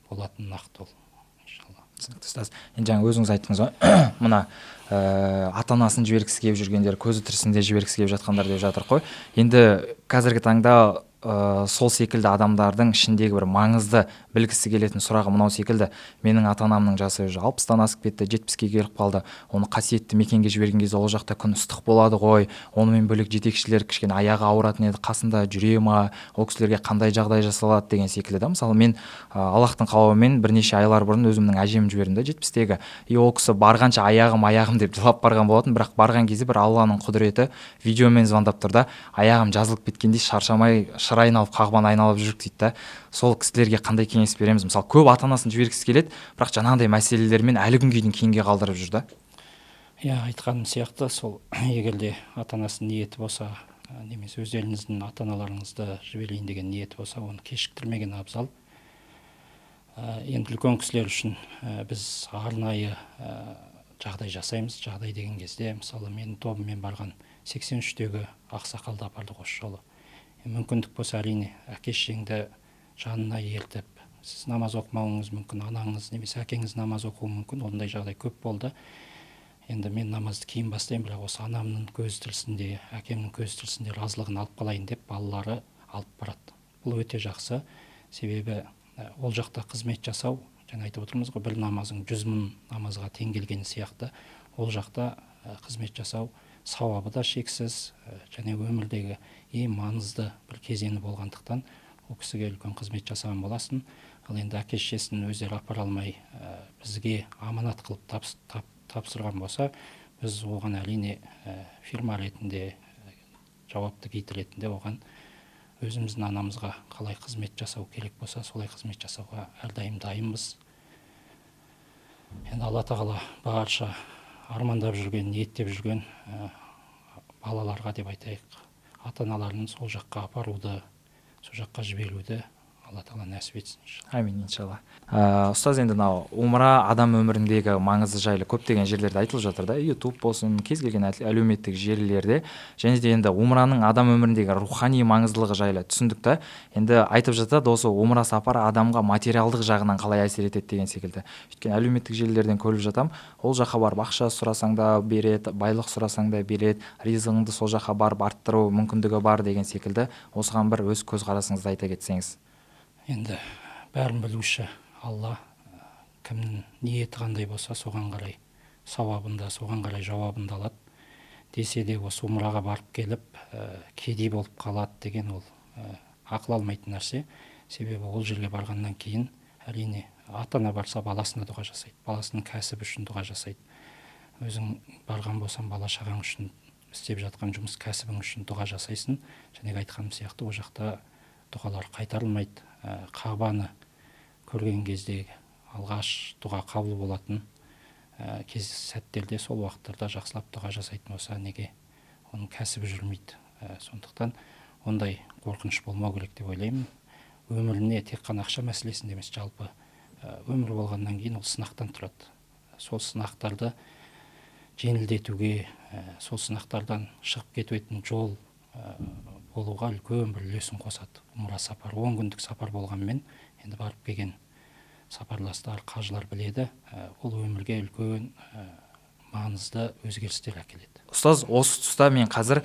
болатын нақты ол. Иншалла. Түсінікті, ұстаз. Енді жаңа өзіңіз айттыңыз ғой, мына ата-анасын жібергісі келіп жүргендер, көзі тірісінде жібергісі келіп жатқандар деп жатыр қой. Енді қазіргі таңда сол секілді адамдардың ішіндегі бір маңызды білгісі келетін сұрағы мынау секілді: менің ата-анамның жасы уже 60-тан асып кетті, 70-ке келіп қалды, оны қасиетті мекенге жіберген кезде ол жақта күн ыстық болады ғой, онымен бөлек жетекшілер кішкене аяғы ауыратын еді, қасында жүре ма, ол кісілерге қандай жағдай жасалады деген секілді да. Мысалы, мен Аллахтың қалауымен бірнеше айлар бұрын өзімнің әжемді жібердім да, 70-тегі, и ол кісі барғанша аяғым, аяғым деп жылап барған болатын. Бірақ барған кезде бір Алланың құдіреті, видеомен звондап тұр да, аяғым жазылып кеткендей, шаршамай шыр айналып, Қағбаны айналып жүрік дейді да. Сол кісілерге қандай кеңес береміз? Мысалы, көп ата анасын жібергісі келеді, бірақ жаңағыдай мәселелермен әлі күнге дейін кейінге қалдырып жүр да. Иә, айтқаным сияқты, сол егер де ата анасының ниеті болса немесе өздеріңіздің ата аналарыңызды жіберейін деген ниеті болса, оны кешіктірмеген абзал. Енді үлкен кісілер үшін біз арнайы жағдай жасаймыз. Жағдай деген кезде, мысалы, менің тобыммен барған 83-тегі ақсақалды апардық осы жолы. Мүмкіндік болса, әрине, әке шешеңді жанына ертіп, сіз намаз оқымауыңыз мүмкін, анаңыз немесе әкеңіз намаз оқуы мүмкін, ондай жағдай көп болды. Енді мен намазды кейін бастаймын, бірақ осы анамның көзі тірісінде, әкемнің көзі тірісінде разылығын алып қалайын деп балалары алып барады. Бұл өте жақсы, себебі ол жақта қызмет жасау, жаңа айтып отырмыз ғой, бір намазың 100 мың намазға тең келгені сияқты, ол жақта қызмет жасау сауабы да шексіз, және өмірдегі ең маңызды бір кезеңі болғандықтан ол кісіге үлкен қызмет жасаған боласың. Ал енді әке шешесін өздері апара алмай, бізге аманат қылып тапсырған болса, біз оған, әрине, фирма ретінде, жауапты гид ретінде оған өзіміздің анамызға қалай қызмет жасау керек болса, солай қызмет жасауға әрдайым дайынбыз. Енді Алла тағала барша армандап жүрген, ниеттеп жүрген балаларға деп айтайық, ата аналарын сол жаққа апаруды, сол жаққа жіберуді Алла тағала нәсіп етсін. Әмин, иншалла. Ұстаз, енді мынау умра адам өміріндегі маңызы жайлы көптеген жерлерде айтылып жатыр да, YouTube болсын, кез келген әлеуметтік желілерде. Және де енді умраның адам өміріндегі рухани маңыздылығы жайлы түсіндік та. Енді айтып жатады, осы умра сапары адамға материалдық жағынан қалай әсер етеді деген секілді. Өйткені әлеуметтік желілерден көріп жатам, ол жаққа барып ақша сұрасаң да береді, байлық сұрасаң да береді, ризығыңды сол жаққа барып арттыру мүмкіндігі бар деген секілді. Осыған бір өз көзқарасыңызды айта кетсеңіз. Енді бәрін білуші Алла, кімнің ниеті қандай болса, соған қарай сауабын да, соған қарай жауабын да алады. Десе де, осы умраға барып келіп, кедей болып қалады деген ол ақыл алмайтын нәрсе. Себебі ол жерге барғаннан кейін, әрине, ата ана барса, баласына дұға жасайды, баласының кәсібі үшін дұға жасайды. Өзің барған болсаң, бала шағаң үшін, істеп жатқан жұмыс кәсібің үшін дұға жасайсың. Жаңағы айтқаным сияқты, ол жақта дұғалар қайтарылмайды. Қағбаны көрген кезде алғаш дұға қабыл болатын кез сәттерде, сол уақыттарда жақсылап дұға жасайтын болса, неге оның кәсібі жүрмейді? Сондықтан ондай қорқыныш болмау керек деп ойлаймын. Өміріне тек қана ақша мәселесінде емес, жалпы өмір болғаннан кейін ол сынақтан тұрады. Сол сынақтарды жеңілдетуге, сол сынақтардан шығып кететін жол болуға үлкен бір үлесін қосады. Умра сапары 10 күндік сапар болғанмен, енді барып келген сапарластар, қажылар біледі, ол өмірге үлкен маңызды өзгерістер әкеледі. Ұстаз, осы тұста мен қазір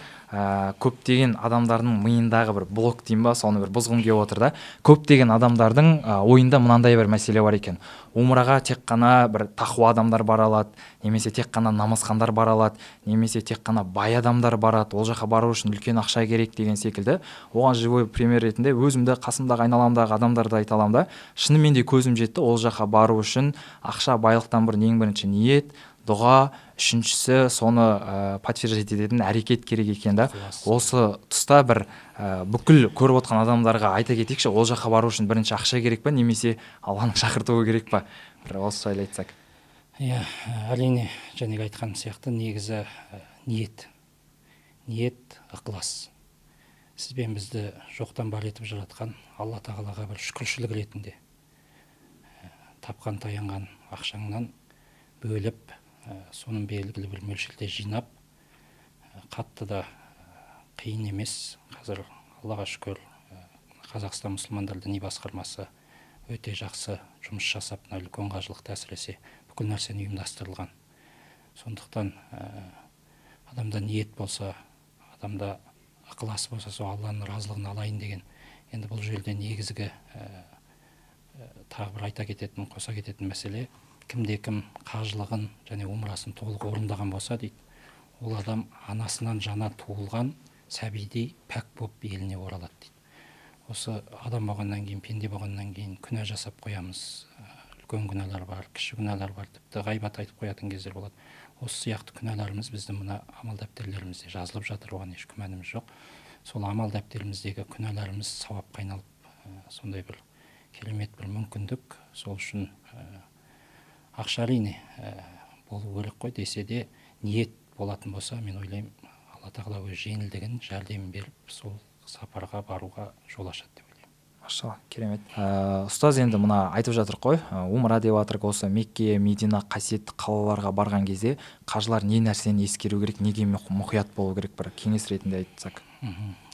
көптеген адамдардың миындағы бір блок деймін ба, соны бір бұзғым келіп отыр да. Көптеген адамдардың ойында мынандай бір мәселе бар екен: умраға тек қана бір тақуа адамдар бара алады, немесе тек қана намазхандар бара алады, немесе тек қана бай адамдар барады, ол жаққа бару үшін үлкен ақша керек деген секілді. Оған живой пример ретінде өзімді, қасымдағы, айналамдағы адамдарды айта аламын да. Шынымен де көзім жетті, ол жаққа бару үшін ақша, байлықтан бұрын ең бірінші ниет, дұға, үшіншісі соны подтверждать ететін әрекет керек екен да. Осы тұста бір бүкіл көріп отқан адамдарға айта кетейікші, ол жаққа бару үшін бірінші ақша керек па, немесе Алланың шақыртуы керек па? Бір осы жайлы айтсақ. Иә, әрине, жаңағы айтқаным сияқты, негізі ниет, ниет, ықылас. Сіз бен бізді жоқтан бар етіп жаратқан Алла тағалаға бір шүкіршілік ретінде тапқан таянған ақшаңнан бөліп, Соның белгілі бір мөлшерде жинап, қатты да қиын емес. Қазір Аллаға шүкір, Қазақстан мұсылмандар діни басқармасы өте жақсы жұмыс жасап, мына үлкен қажылықты әсіресе бүкіл нәрсені ұйымдастырылған. Сондықтан адамда ниет болса, адамда ықыласы болса, сол Алланың разылығын алайын деген. Енді бұл жерде негізгі тағы бір айта кететін, қоса кететін мәселе, кімде кім қажылығын және умрасын толық орындаған болса дейді, ол адам анасынан жаңа туылған сәбидей пәк болып еліне оралады дейді. Осы адам болғаннан кейін, пенде болғаннан кейін күнә жасап қоямыз. Үлкен күнәлар бар, кіші күнәлар бар, тіпті ғайбат айтып қоятын кездер болады. Осы сияқты күнәларымыз біздің мына амал дәптерлерімізде жазылып жатыр, оған еш күмәніміз жоқ. Сол амал дәптеріміздегі күнәларымыз сауапқа айналып, сондай бір керемет бір мүмкіндік. Сол үшін ақша әрине болу керек қой десе де, ниет болатын болса, мен ойлаймын, Алла тағала өз жеңілдігін, жәрдемін беріп, сол сапарға баруға жол ашады деп ойлаймын. Машалла, керемет. Ұстаз, енді мына айтып жатыр қой, умра деп жатырық, осы Мекке, Медина қасиетті қалаларға барған кезде қажылар не нәрсені ескеру керек, неге мұқият болу керек, бір кеңес ретінде айтсақ.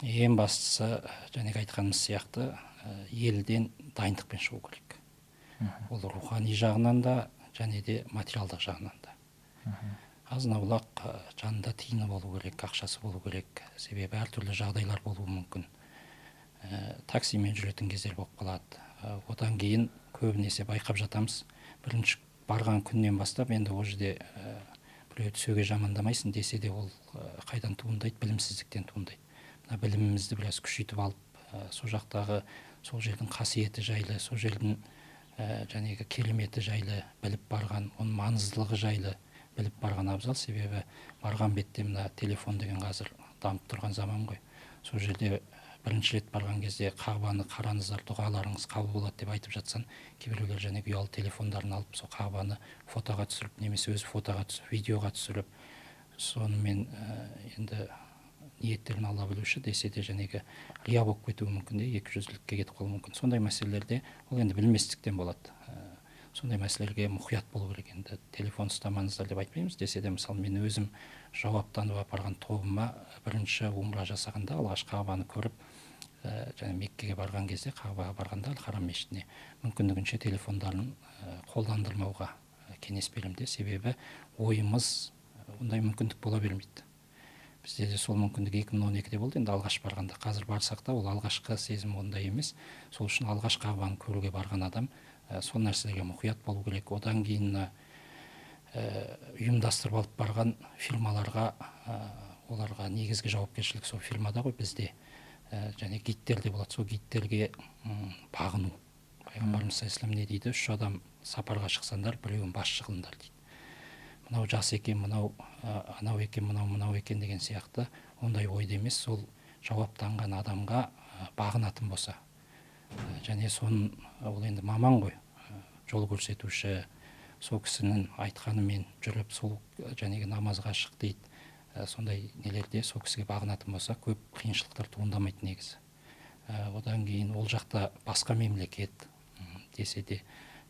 Ең бастысы, жаңағы айтқанымыз сияқты, елден дайындықпен шығу керек. Ол рухани жағынан да, және де материалдық жағынан да. Азын-аулақ жанында тиыны болу керек, ақшасы болу керек. Себебі әртүрлі жағдайлар болуы мүмкін. Таксимен жүретін кездер болып қалады. Одан кейін көбінесе байқап жатамыз. Бірінші барған күннен бастап енді ол жерде біреу түсуге жамандамайсың десе де, ол қайдан туындайды? Білімсіздіктен туындайды. Мына білімімізді біраз күшейтіп алып, сол жақтағы сол жердің қасиеті жайлы, сол жердің жәнегі кереметі жайлы біліп барған, оның маңыздылығы жайлы біліп барған абзал. Себебі барған бетте мына телефон деген қазір дамып тұрған заман ғой. Сол жерде бірінші рет барған кезде Қағбаны қараңыздар, дұғаларыңыз қабыл болады деп айтып жатсаң, кейбіреулер жәнегі ұялы телефондарын алып, сол Қағбаны фотоға түсіріп, немесе өзі фотоға түсіп, видеоға түсіріп, сонымен енді ниеттерін Алла білуші десе де, жәнегі рия болып кетуі мүмкін де, екіжүзділікке кетіп қалуы мүмкін. Сондай мәселелерде ол енді білместіктен болады. Сондай мәселелерге мұқият болу керек. Енді телефон ұстамаңыздар деп айтпаймыз десе де, мысалы мен өзім жауаптанып апарған тобыма бірінші умра жасағанда, алғаш Қағбаны көріп, және Меккеге барған кезде, Қағбаға барғанда, Әл-Харам мешітіне мүмкіндігінше телефондарын қолдандырмауға кеңес беремін де. Себебі ойымыз ондай мүмкіндік бола бермейді. Бізде де сол мүмкіндік 2012-де болды енді алғаш барғанда. Қазір барсақ та ол алғашқы сезім ондай емес. Сол үшін алғаш Қағбаны көруге барған адам сол нәрселерге мұқият болу керек. Одан кейін мына ұйымдастырып алып барған фирмаларға, оларға негізгі жауапкершілік сол фирмада ғой бізде. Және гидтер де болады, сол гидтерге бағыну. Пайғамбарымыз саллаллаху алейхи вассалам не дейді? 3 адам сапарға шықсаңдар, біреуін басшы қылыңдар дейді. Мынау жас екен, мынау анау екен, мынау мынау екен деген сияқты ондай ойда емес. Сол жауаптанған адамға бағынатын болса, және соның, ол енді маман ғой, жол көрсетуші, сол кісінің айтқанымен жүріп, сол жәнегі намазға шық дейді, сондай нелерде сол кісіге бағынатын болса, көп қиыншылықтар туындамайды негізі. Одан кейін ол жақта басқа мемлекет десе де,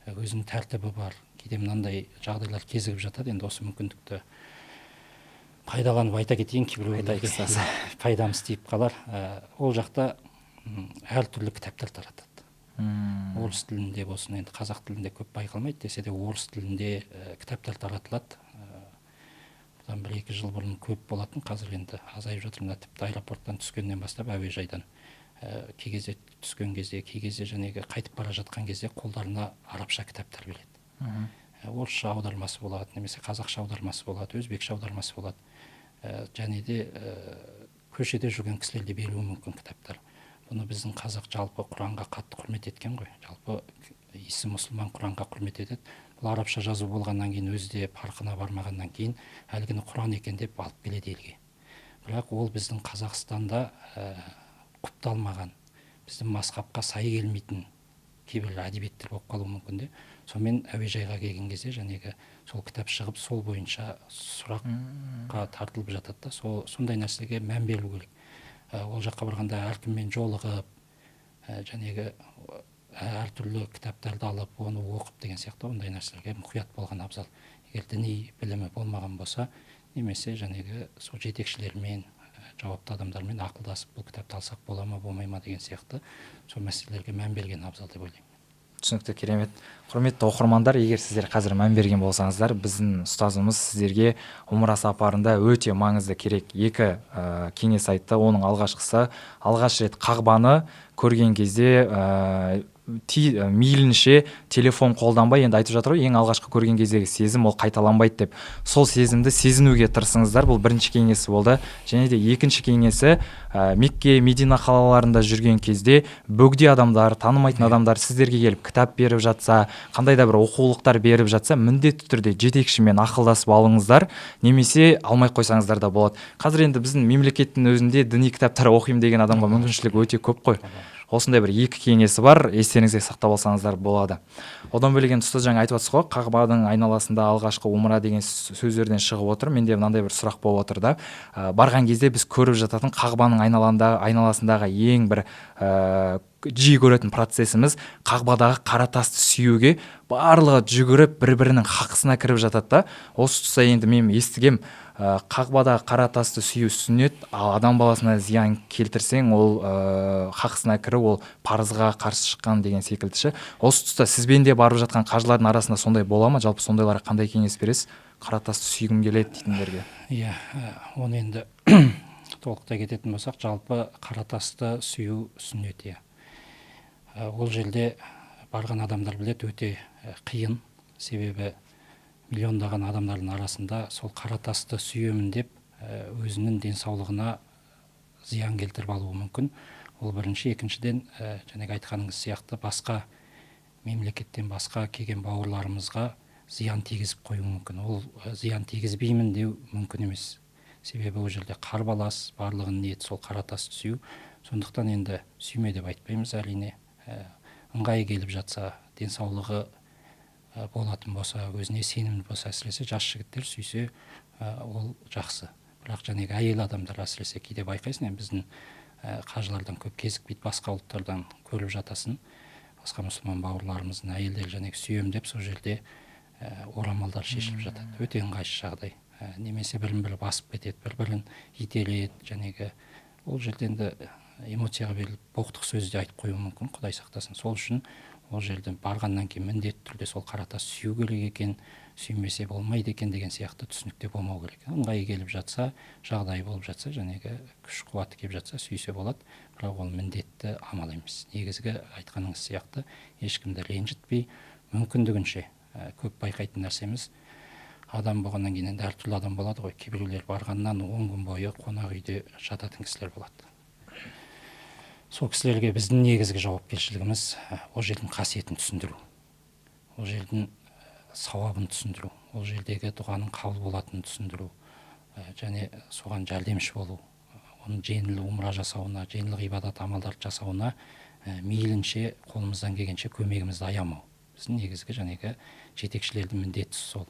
өзінің тәртібі бар. Кейде мынандай жағдайлар кезігіп жатады. Енді осы мүмкіндікті пайдаланып айта кетейін, кейбіреулерге Айтайық, ұстаз. пайдамыз тиіп қалар. Ол жақта әртүрлі кітаптар таратады. Орыс тілінде болсын, енді қазақ тілінде көп байқалмайды десе де, орыс тілінде кітаптар таратылады. Бұдан 1-2 жыл бұрын көп болатын, қазір енді азайып жатыр. Мына тіпті аэропорттан түскеннен бастап әуежайдан, кей кезде түскен кезде, кей кезде жәнегі қайтып бара жатқан кезде қолдарына арабша кітаптар береді. Орысша аудармасы болады, немесе қазақша аудармасы болады, өзбекше аудармасы болады. Және де көшеде жүрген кісілер де беруі мүмкін кітаптар. Бұны біздің қазақ жалпы Құранға қатты құрмет еткен ғой. Жалпы исі мұсылман Құранға құрмет етеді. Бұл арабша жазу болғаннан кейін, өзі де парқына бармағаннан кейін әлгіні Құран екен деп алып келеді елге. Бірақ ол біздің Қазақстанда құпталмаған, біздің мазхабқа сай келмейтін кейбір әдебиеттер болып қалуы мүмкін де. Сонымен әуежайға келген кезде жәнегі сол кітап шығып, сол бойынша сұраққа тартылып жатады да. Сондай нәрсеге мән беру керек. Ол жаққа барғанда әркіммен жолығып, жәнегі Әртүрлі кітаптарды алып, оны оқып деген сияқты ондай нәрселерге мұқият болған абзал. Егер діни білімі болмаған болса, немесе жәнегі сол жетекшілермен, жауапты адамдармен ақылдасып, бұл кітапты алсақ бола ма, болмай ма деген сияқты сол мәселелерге мән берген абзал деп ойлаймын. Түсінікті, керемет. Құрметті оқырмандар, егер сіздер қазір мән берген болсаңыздар, біздің ұстазымыз сіздерге умра сапарында өте маңызды керек екі кеңес айтты. Оның алғашқысы: алғаш рет Қағбаны көрген кезде мейлінше телефон қолданбай, енді айтып жатыр ғой, ең алғашқы көрген кездегі сезім ол қайталанбайды деп, сол сезімді сезінуге тырысыңыздар. Бұл бірінші кеңесі болды. Және де екінші кеңесі, Мекке, Медина қалаларында жүрген кезде бөгде адамдар, танымайтын адамдар сіздерге келіп кітап беріп жатса, қандай да бір оқулықтар беріп жатса, міндетті түрде жетекшімен ақылдасып алыңыздар немесе алмай қойсаңыздар да болады. Қазір енді біздің мемлекеттің өзінде діни кітаптар оқимын деген адамға мүмкіншілік өте көп қой. Осындай бір екі кеңесі бар, естеріңізге сақтап алсаңыздар болады. Одан бөлек, енді ұстаз, жаңа айтып жатсыз ғой, Қағбаның айналасында алғашқы умра деген сөздерден шығып отыр. Менде мынандай бір сұрақ болып отыр да. Барған кезде біз көріп жататын Қағбаның айналасындағы ең бір жиі көретін процесіміз — Қағбадағы қара тасты сүюге барлығы жүгіріп, бір бірінің хақысына кіріп жатады да. Осы тұста енді мен естігем, Қағбадағы қара тасты сүю сүннет, ал адам баласына зиян келтірсең, ол хақысына кіру, ол парызға қарсы шыққан деген секілді ше. Осы тұста сізбен де барып жатқан қажылардың арасында сондай бола ма? Жалпы сондайларға қандай кеңес бересіз, қара тасты сүйгім келеді дейтіндерге? Иә, оны енді толықтай кететін болсақ, жалпы қара тасты сүю сүннет, иә. Ол жерде барған адамдар біледі, өте қиын, себебі миллиондаған адамдардың арасында сол қара тасты сүйемін деп өзінің денсаулығына зиян келтіріп алуы мүмкін. Ол бірінші. Екіншіден, жаңағы айтқаныңыз сияқты, басқа мемлекеттен басқа келген бауырларымызға зиян тигізіп қоюы мүмкін. Ол зиян тигізбеймін деу мүмкін емес, себебі ол жерде қарбалас, барлығының ниеті сол қара тасты сүю. Сондықтан енді сүйме деп айтпаймыз, әрине. Ыңғайы келіп жатса, денсаулығы болатын болса, өзіне сенімді болса, әсіресе жас жігіттер сүйсе, ол жақсы. Бірақ жаңағы әйел адамдар әсіресе, кейде байқайсың, енді біздің қажылардан көп кезікпейді, басқа ұлттардан көріп жатасың, басқа мұсылман бауырларымыздың әйелдері жаңағы сүйем деп сол жерде орамалдар шешіліп жатады. Өте ыңғайсыз жағдай. Немесе бірін бірі басып кетеді, бір бірін итереді. Жаңағы ол жерде енді эмоцияға беріліп, боқтық сөз де айтып қоюы мүмкін, құдай сақтасын. Сол үшін ол жерден барғаннан кейін міндетті түрде сол қара тас сүю керек екен, сүймесе болмайды екен деген сияқты түсінікте болмау керек. Ыңғайы келіп жатса, жағдайы болып жатса, жаңағы күш қуаты келіп жатса, сүйсе болады, бірақ ол міндетті амал емес. Негізгі айтқаныңыз сияқты, ешкімді ренжітпей, мүмкіндігінше. Көп байқайтын нәрсеміз, адам болғаннан кейін енді әртүрлі адам болады ғой. Кейбіреулер барғаннан 10 күн бойы қонақ үйде жататын кісілер болады. Сол кісілерге біздің негізгі жауапкершілігіміз ол жердің қасиетін түсіндіру, ол жердің сауабын түсіндіру, ол жердегі дұғаның қабыл болатынын түсіндіру және соған жәрдемші болу, оның жеңіл умра жасауына, жеңіл ғибадат амалдарды жасауына мейлінше қолымыздан келгенше көмегімізді аямау. Біздің негізгі жәнегі жетекшілердің міндеті сол.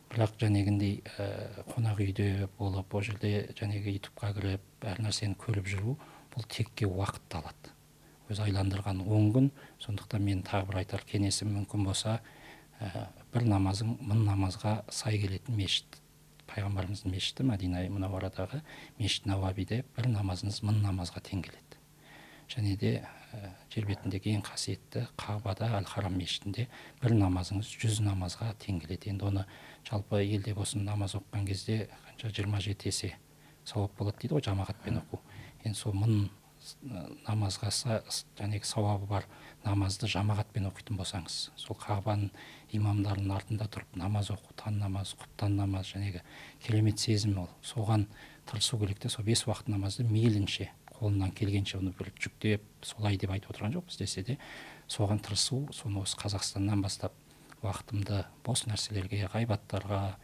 Бірақ жәнегіндей қонақ үйде болып, ол жерде жәнегі ютубқа кіріп, әр нәрсені көріп жүру, бұл текке уақытты алады, өзі айландырған 10 күн. Сондықтан мен тағы бір айтар кеңесім: мүмкін болса, бір намазың мың намазға сай келетін мешіт, пайғамбарымыздың мешіті, Мәдина Мұнауарадағы Мешіт Набауиде бір намазыңыз мың намазға тең келеді. Және де жер бетіндегі ең қасиетті Қағбада, Әл Харам мешітінде бір намазыңыз 100 намазға тең келеді. Енді оны жалпы елде болсын, намаз оқыған кезде қанша, 27 есе сауап болады дейді ғой жамағатпен оқу. Енді сол мың намазға жәнегі сауабы бар намазды жамағатпен оқитын болсаңыз, сол Қағбаның имамдарының артында тұрып намаз оқу, таң намаз, құптан намаз, жәнегі керемет сезім ол. Соған тырысу керек те. Сол бес уақыт намазды мейлінше, қолынан келгенше, оны бір жүктеп солай деп айтып отырған жоқпыз, десе де соған тырысу. Соны осы Қазақстаннан бастап уақытымды бос нәрселерге, ғайбаттарға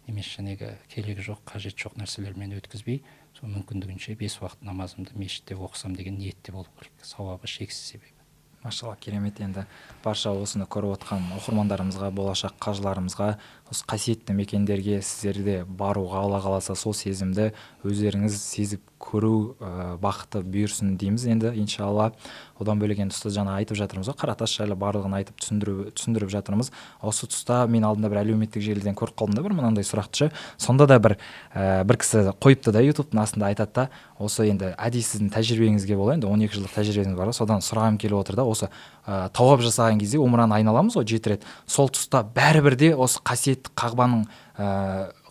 немесе жәнегі керегі жоқ, қажеті жоқ нәрселермен өткізбей, сол мүмкіндігінше бес уақыт намазымды мешітте оқысам деген ниетте болу керек. Сауабы шексіз себебі. Машалла, керемет. Енді барша осыны көріп отқан оқырмандарымызға, болашақ қажыларымызға, осы қасиетті мекендерге сіздер де баруға, Алла қаласа, сол сезімді өздеріңіз сезіп көру бақыты бұйырсын дейміз енді, иншалла. Одан бөлек енді ұстаз жаңа айтып жатырмыз ғой, қара тас жайлы барлығын айтып түсіндіріп жатырмыз. Осы тұста мен алдында бір әлеуметтік желіден көріп қалдым да бір мынандай сұрақты ше. Сонда да бір кісі қойыпты да, ютубтың астында айтады да, осы енді әдейі сіздің тәжірибеңізге бола, енді 12 жылдық тәжірибеңіз бар ғой, содан сұрағым келіп отыр да, осы тауап жасаған кезде умраны айналамыз ғой 7 рет, сол тұста бәрібір де осы қасиетті Қағбаның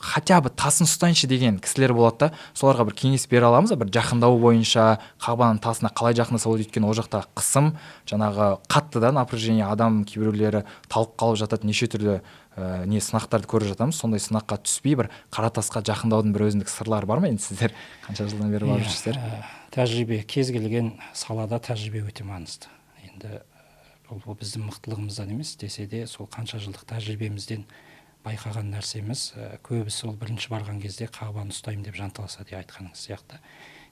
хотя бы тасын ұстайыншы деген кісілер болады да, соларға бір кеңес бере аламыз ба, бір жақындау бойынша Қағбаның тасына қалай жақындаса болады, өйткені ол жақта қысым жаңағы қатты да, напряжение, адам кейбіреулері талып қалып жатады, неше түрлі не сынақтарды көріп жатамыз. Сондай сынаққа түспей бір қара тасқа жақындаудың бір өзіндік сырлары бар ма? Енді сіздер қанша жылдан бері барып жүрсіздер? Тәжірибе, кез келген салада тәжірибе өте маңызды. Енді бұл біздің мықтылығымыздан емес десе де, сол қанша жылдық тәжірибемізден байқаған нәрсеміз, көбісі ол бірінші барған кезде Қағбаны ұстаймын деп жанталасады, айтқаныңыз сияқты.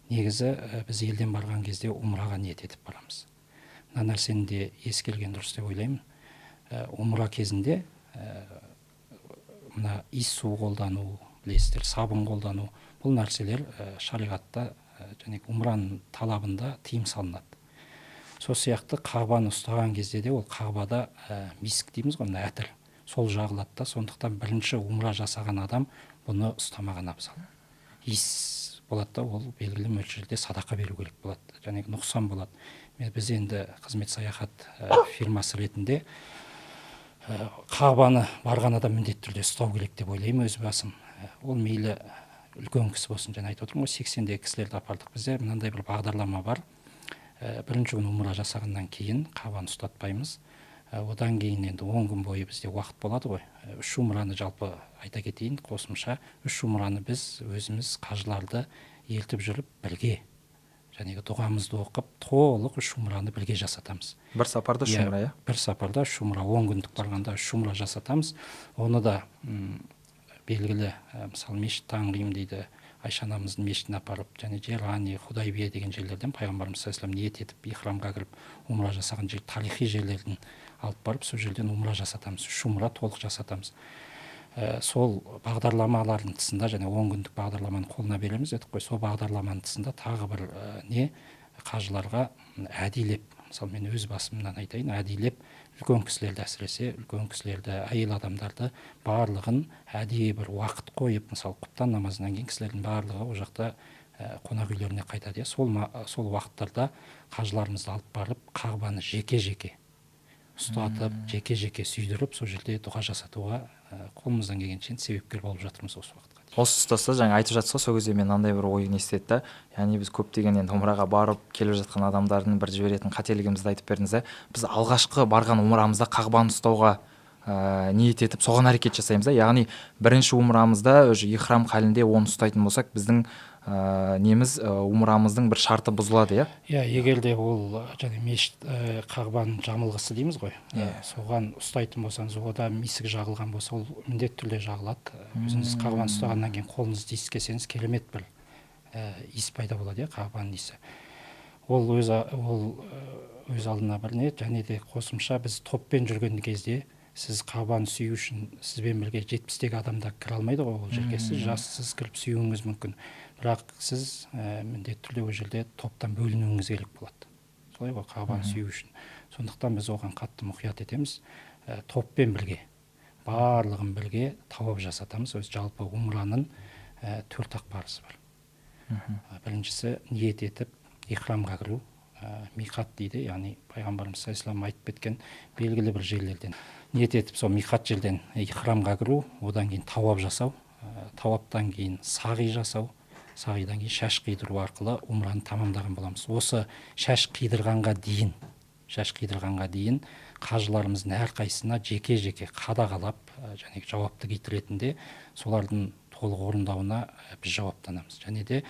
Негізі біз елден барған кезде умраға ниет етіп барамыз. Мына нәрсені де ескерген дұрыс деп ойлаймын. Умра кезінде мына иіс су қолдану, білесіздер, сабын қолдану, бұл нәрселер шариғатта және умраның талабында тыйым салынады. Сол сияқты Қағбаны ұстаған кезде де ол Қағбада миск дейміз ғой, мына әтір, сол жағылады да, сондықтан бірінші умра жасаған адам бұны ұстамаған абзал. Иіс болады да, ол белгілі мөлшерде садақа беру керек болады, және нұқсан болады. Біз енді қызмет саяхат фирмасы ретінде Қағбаны барған адам міндетті түрде ұстау керек деп ойлаймын өз басым. Ол мейлі үлкен кісі болсын, жаңа айтып отырмын ғой, 80-дегі кісілерді апардық. Бізде мынандай бір бағдарлама бар. Бірінші күні умра жасағаннан кейін Қағбаны ұстатпаймыз. Одан кейін енді 10 күн бойы бізде уақыт болады ғой. 3 умраны жалпы айта кетейін, қосымша 3 умраны біз өзіміз қажыларды ертіп жүріп бірге жәнегі дұғамызды оқып, толық 3 умраны бірге жасатамыз. Бір сапарда 3 умра, иә? Бір сапарда 3 умра, 10 күндік барғанда 3 умра жасатамыз. Оны да белгілі, мысалы, мешіт таңғим дейді, Айша анамыздың мешітіне апарып, және Жерани, Худайбия деген жерлерден пайғамбарымыз саллаллаху алейхи вассалам ниет етіп ихрамға кіріп умра жасаған жер, тарихи жерлерін алып барып, сол жерден умра жасатамыз. 3 умра толық жасатамыз. Сол бағдарламалардың тысында, және 10 күндік бағдарламаны қолына береміз дедік қой, сол бағдарламаның тысында тағы бір не қажыларға әдейілеп, мысалы мен өз басымнан айтайын, әдейілеп үлкен кісілерді, әсіресе үлкен кісілерді, әйел адамдарды барлығын әдейі бір уақыт қойып, мысалы құптан намазынан кейін кісілердің барлығы ол жақта қонақ үйлеріне қайтады, иә. Сол уақыттарда қажыларымызды алып барып, Қағбаны жеке-жеке ұстатып, жеке-жеке сүйдіріп, сол жерде дұға жасатуға қолымыздан келгенше себепкер болып жатырмыз осы уақытқа дейін. Осы тұста жаңа айтып жатсыз ғой, сол кезде мен мынандай бір ой не істеді да, яғни біз көптеген енді умраға барып келіп жатқан адамдардың бір жіберетін қателігімізді айтып бердіңіз да. Біз алғашқы барған умрамызда Қағбаны ұстауға ниет етіп, соған әрекет жасаймыз да, яғни бірінші умрамызда уже ихрам халінде оны ұстайтын болсақ, біздің неміз, умрамыздың бір шарты бұзылады, иә? Иә, егер де ол және мешіт, Қағбаның жамылғысы дейміз ғой, соған ұстайтын болсаңыз, ода мисік жағылған болса, ол міндетті түрде жағылады. Өзіңіз Қағбаны ұстағаннан кейін қолыңызды иіскесеңіз, керемет бір иіс пайда болады, иә, Қағбаның иісі. Ол өз алдына бір не, және де қосымша біз топпен жүрген кезде сіз Қағбаны сүю үшін сізбен бірге 70-тегі адам да кіре алмайды ғой ол жерге. Сіз жассыз кіріп сүюіңіз мүмкін, бірақ сіз міндетті түрде ол жерде топтан бөлінуіңіз керек болады. Солай ғой, Қағбаны сүю үшін. Сондықтан біз оған қатты мұқият етеміз. Топпен бірге, барлығын бірге тауап жасатамыз. Өз жалпы умраның 4 ақ парызы бар. Біріншісі ниет етіп ихрамға кіру, миқат дейді, яғни пайғамбарымыз саллаллаху алейхи вассалам айтып кеткен белгілі бір жерлерден ниет етіп сол миқат жерден ихрамға кіру, одан кейін тауап жасау, тауаптан кейін сағи жасау, сағидан кейін шаш қидыру арқылы умраны тамамдаған боламыз. Осы шаш қидырғанға дейін қажыларымыздың әрқайсысына жеке-жеке қадағалап, және жауапты гид ретінде солардың толық орындауына біз жауаптанамыз. Және де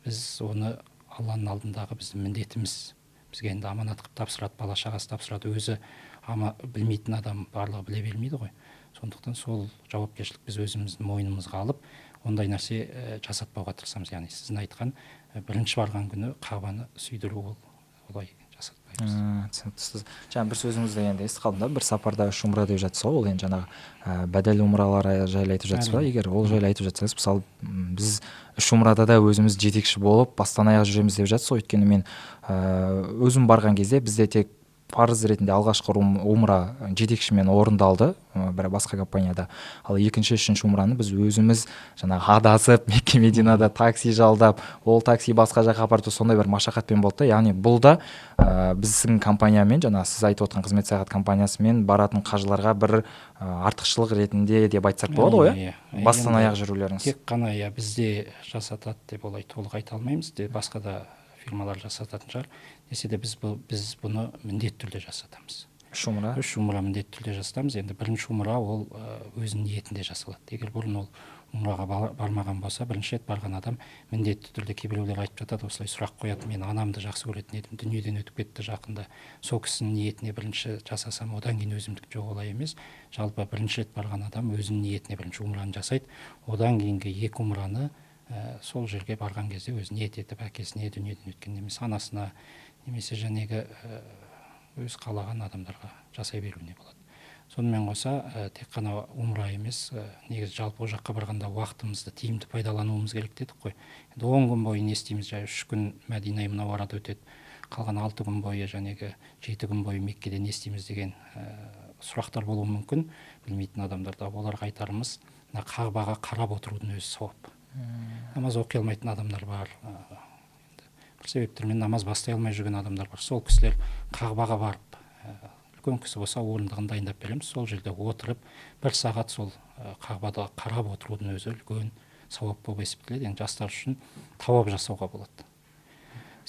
біз оны Алланың алдындағы біздің міндетіміз. Бізге енді аманат қылып тапсырады, бала шағасы тапсырады, өзі білмейтін адам барлығы біле бермейді ғой. Сондықтан сол жауапкершілік біз өзіміздің мойнымызға алып, ондай нәрсе жасатпауға тырысамыз. Яғни сіздің айтқан бірінші барған күні Қағбаны сүйдіру ол олай Жасатпаймыз. Түсінікті. Жаңа бір сөзіңізді енді естіп қалдым да, бір сапарда үш умра деп жатсыз ғой, ол енді жаңағы бәдәл умралар жайлы айтып жатсыз ба? Егер ол жайлы айтып жатсаңыз, мысалы, біз үш умрада да өзіміз жетекші болып бастан аяқ жүреміз деп жатсыз ғой. Өйткені мен өзім барған кезде бізде тек парыз ретінде алғашқы умра жетекшімен орындалды, бір басқа компанияда. Ал екінші, үшінші умраны біз өзіміз жаңағы адасып, Мекке, Мединада такси жалдап, ол такси басқа жаққа апарып, сондай бір машақатпен болды да. Яғни бұл да біздің компаниямен, жаңағы сіз айтып отқан Қызмет саяхат компаниясымен баратын қажыларға бір артықшылық ретінде деп айтсақ болады ғой, иә? Иә. Бастан аяқ жүрулеріңіз. Тек қана, иә, бізде жасатады деп олай толық айта алмаймыз де, басқа да фирмалар жасататын шығар. Десе де біз бұны міндетті түрде жасатамыз. Үш умра? Үш умра міндетті түрде жасатамыз. Енді бірінші умра ол өзінің ниетінде жасалады. Егер бұрын ол умраға бармаған болса, бірінші рет барған адам міндетті түрде, кейбіреулер айтып жатады, осылай сұрақ қояды: мен анамды жақсы көретін едім, дүниеден өтіп кетті жақында, сол кісінің ниетіне бірінші жасасам, одан кейін өзімдікі. Жоқ, олай емес. Жалпы бірінші рет барған адам өзінің ниетіне бірінші умраны жасайды, одан кейінгі екі умраны сол жерге барған кезде өзі ниет етіп, әкесіне, дүниеден өткен немесе анасына, немесе жәнегі өз қалаған адамдарға жасай беруіне болады. Сонымен қоса тек қана умра емес, негізі жалпы ол жаққа барғанда уақытымызды тиімді пайдалануымыз керек дедік қой. Енді 10 күн бойы не істейміз? Жай 3 күн Мәдина Мұнауарада өтеді, қалған 6 күн бойы, жәнегі 7 күн бойы Меккеде не істейміз деген сұрақтар болуы мүмкін білмейтін адамдарда. Оларға айтарымыз, мына Қағбаға қарап отырудың өзі сауап. Намаз оқи алмайтын адамдар бар, енді бір себептермен намаз бастай алмай жүрген адамдар бар. Сол кісілер Қағбаға барып, үлкен кісі болса орындығын дайындап береміз, сол жерде отырып бір сағат сол Қағбада қарап отырудың өзі үлкен сауап болып есептеледі. Енді жастар үшін тауап жасауға болады.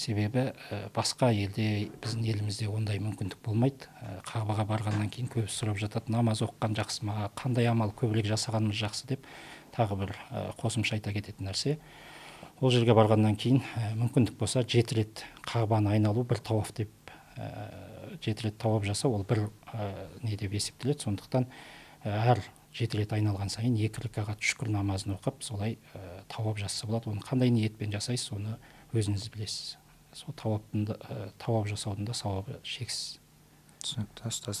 Себебі басқа елде, біздің елімізде ондай мүмкіндік болмайды. Қағбаға барғаннан кейін көбісі сұрап жатады, намаз оқыған жақсы ма, қандай амал көбірек жасағанымыз жақсы деп. Тағы бір қосымша айта кететін нәрсе, ол жерге барғаннан кейін мүмкіндік болса 7 рет Қағбаны айналу бір тауап деп, 7 рет тауап жасау ол бір не деп есептеледі. Сондықтан әр 7 рет айналған сайын 2 ракағат шүкір намазын оқып, солай тауап жасаса болады. Оны қандай ниетпен жасайсыз, соны өзіңіз білесіз. Сол тауап жасаудың да сауабы шексіз. Түсінікті, ұстаз.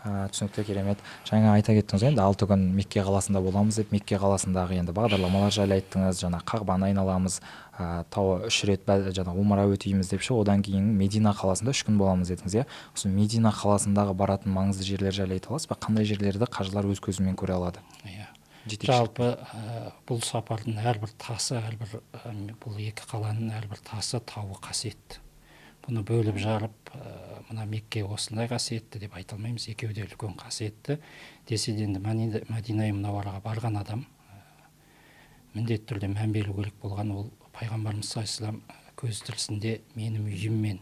Түсінікті, керемет. Жаңа айта кеттіңіз, енді 6 күн Мекке қаласында боламыз деп, Мекке қаласындағы енді бағдарламалар жайлы айттыңыз, жаңа Қағбаны айналамыз, тауы 3 рет жаңа умра өтейміз деп ше, одан кейін Медина қаласында 3 күн боламыз дедіңіз, иә? Осы Медина қаласындағы баратын маңызды жерлер жайлы айта аласыз ба? Қандай жерлерді қажылар өз көзімен көре алады? Иә. Жетекші. Жалпы, бұл сапардың әрбір тасы, әрбір, бұл екі қаланың әрбір тасы, тауы қасиетті. Бұны бөліп жарып, мына Мекке осындай қасиетті деп айта алмаймыз, екеуі де үлкен қасиетті. Десе де енді Мәдина Мұнауараға барған адам міндетті түрде мән беру керек болған ол пайғамбарымыз саллаллаху алейхи вассалам көз тірісінде менің үйім мен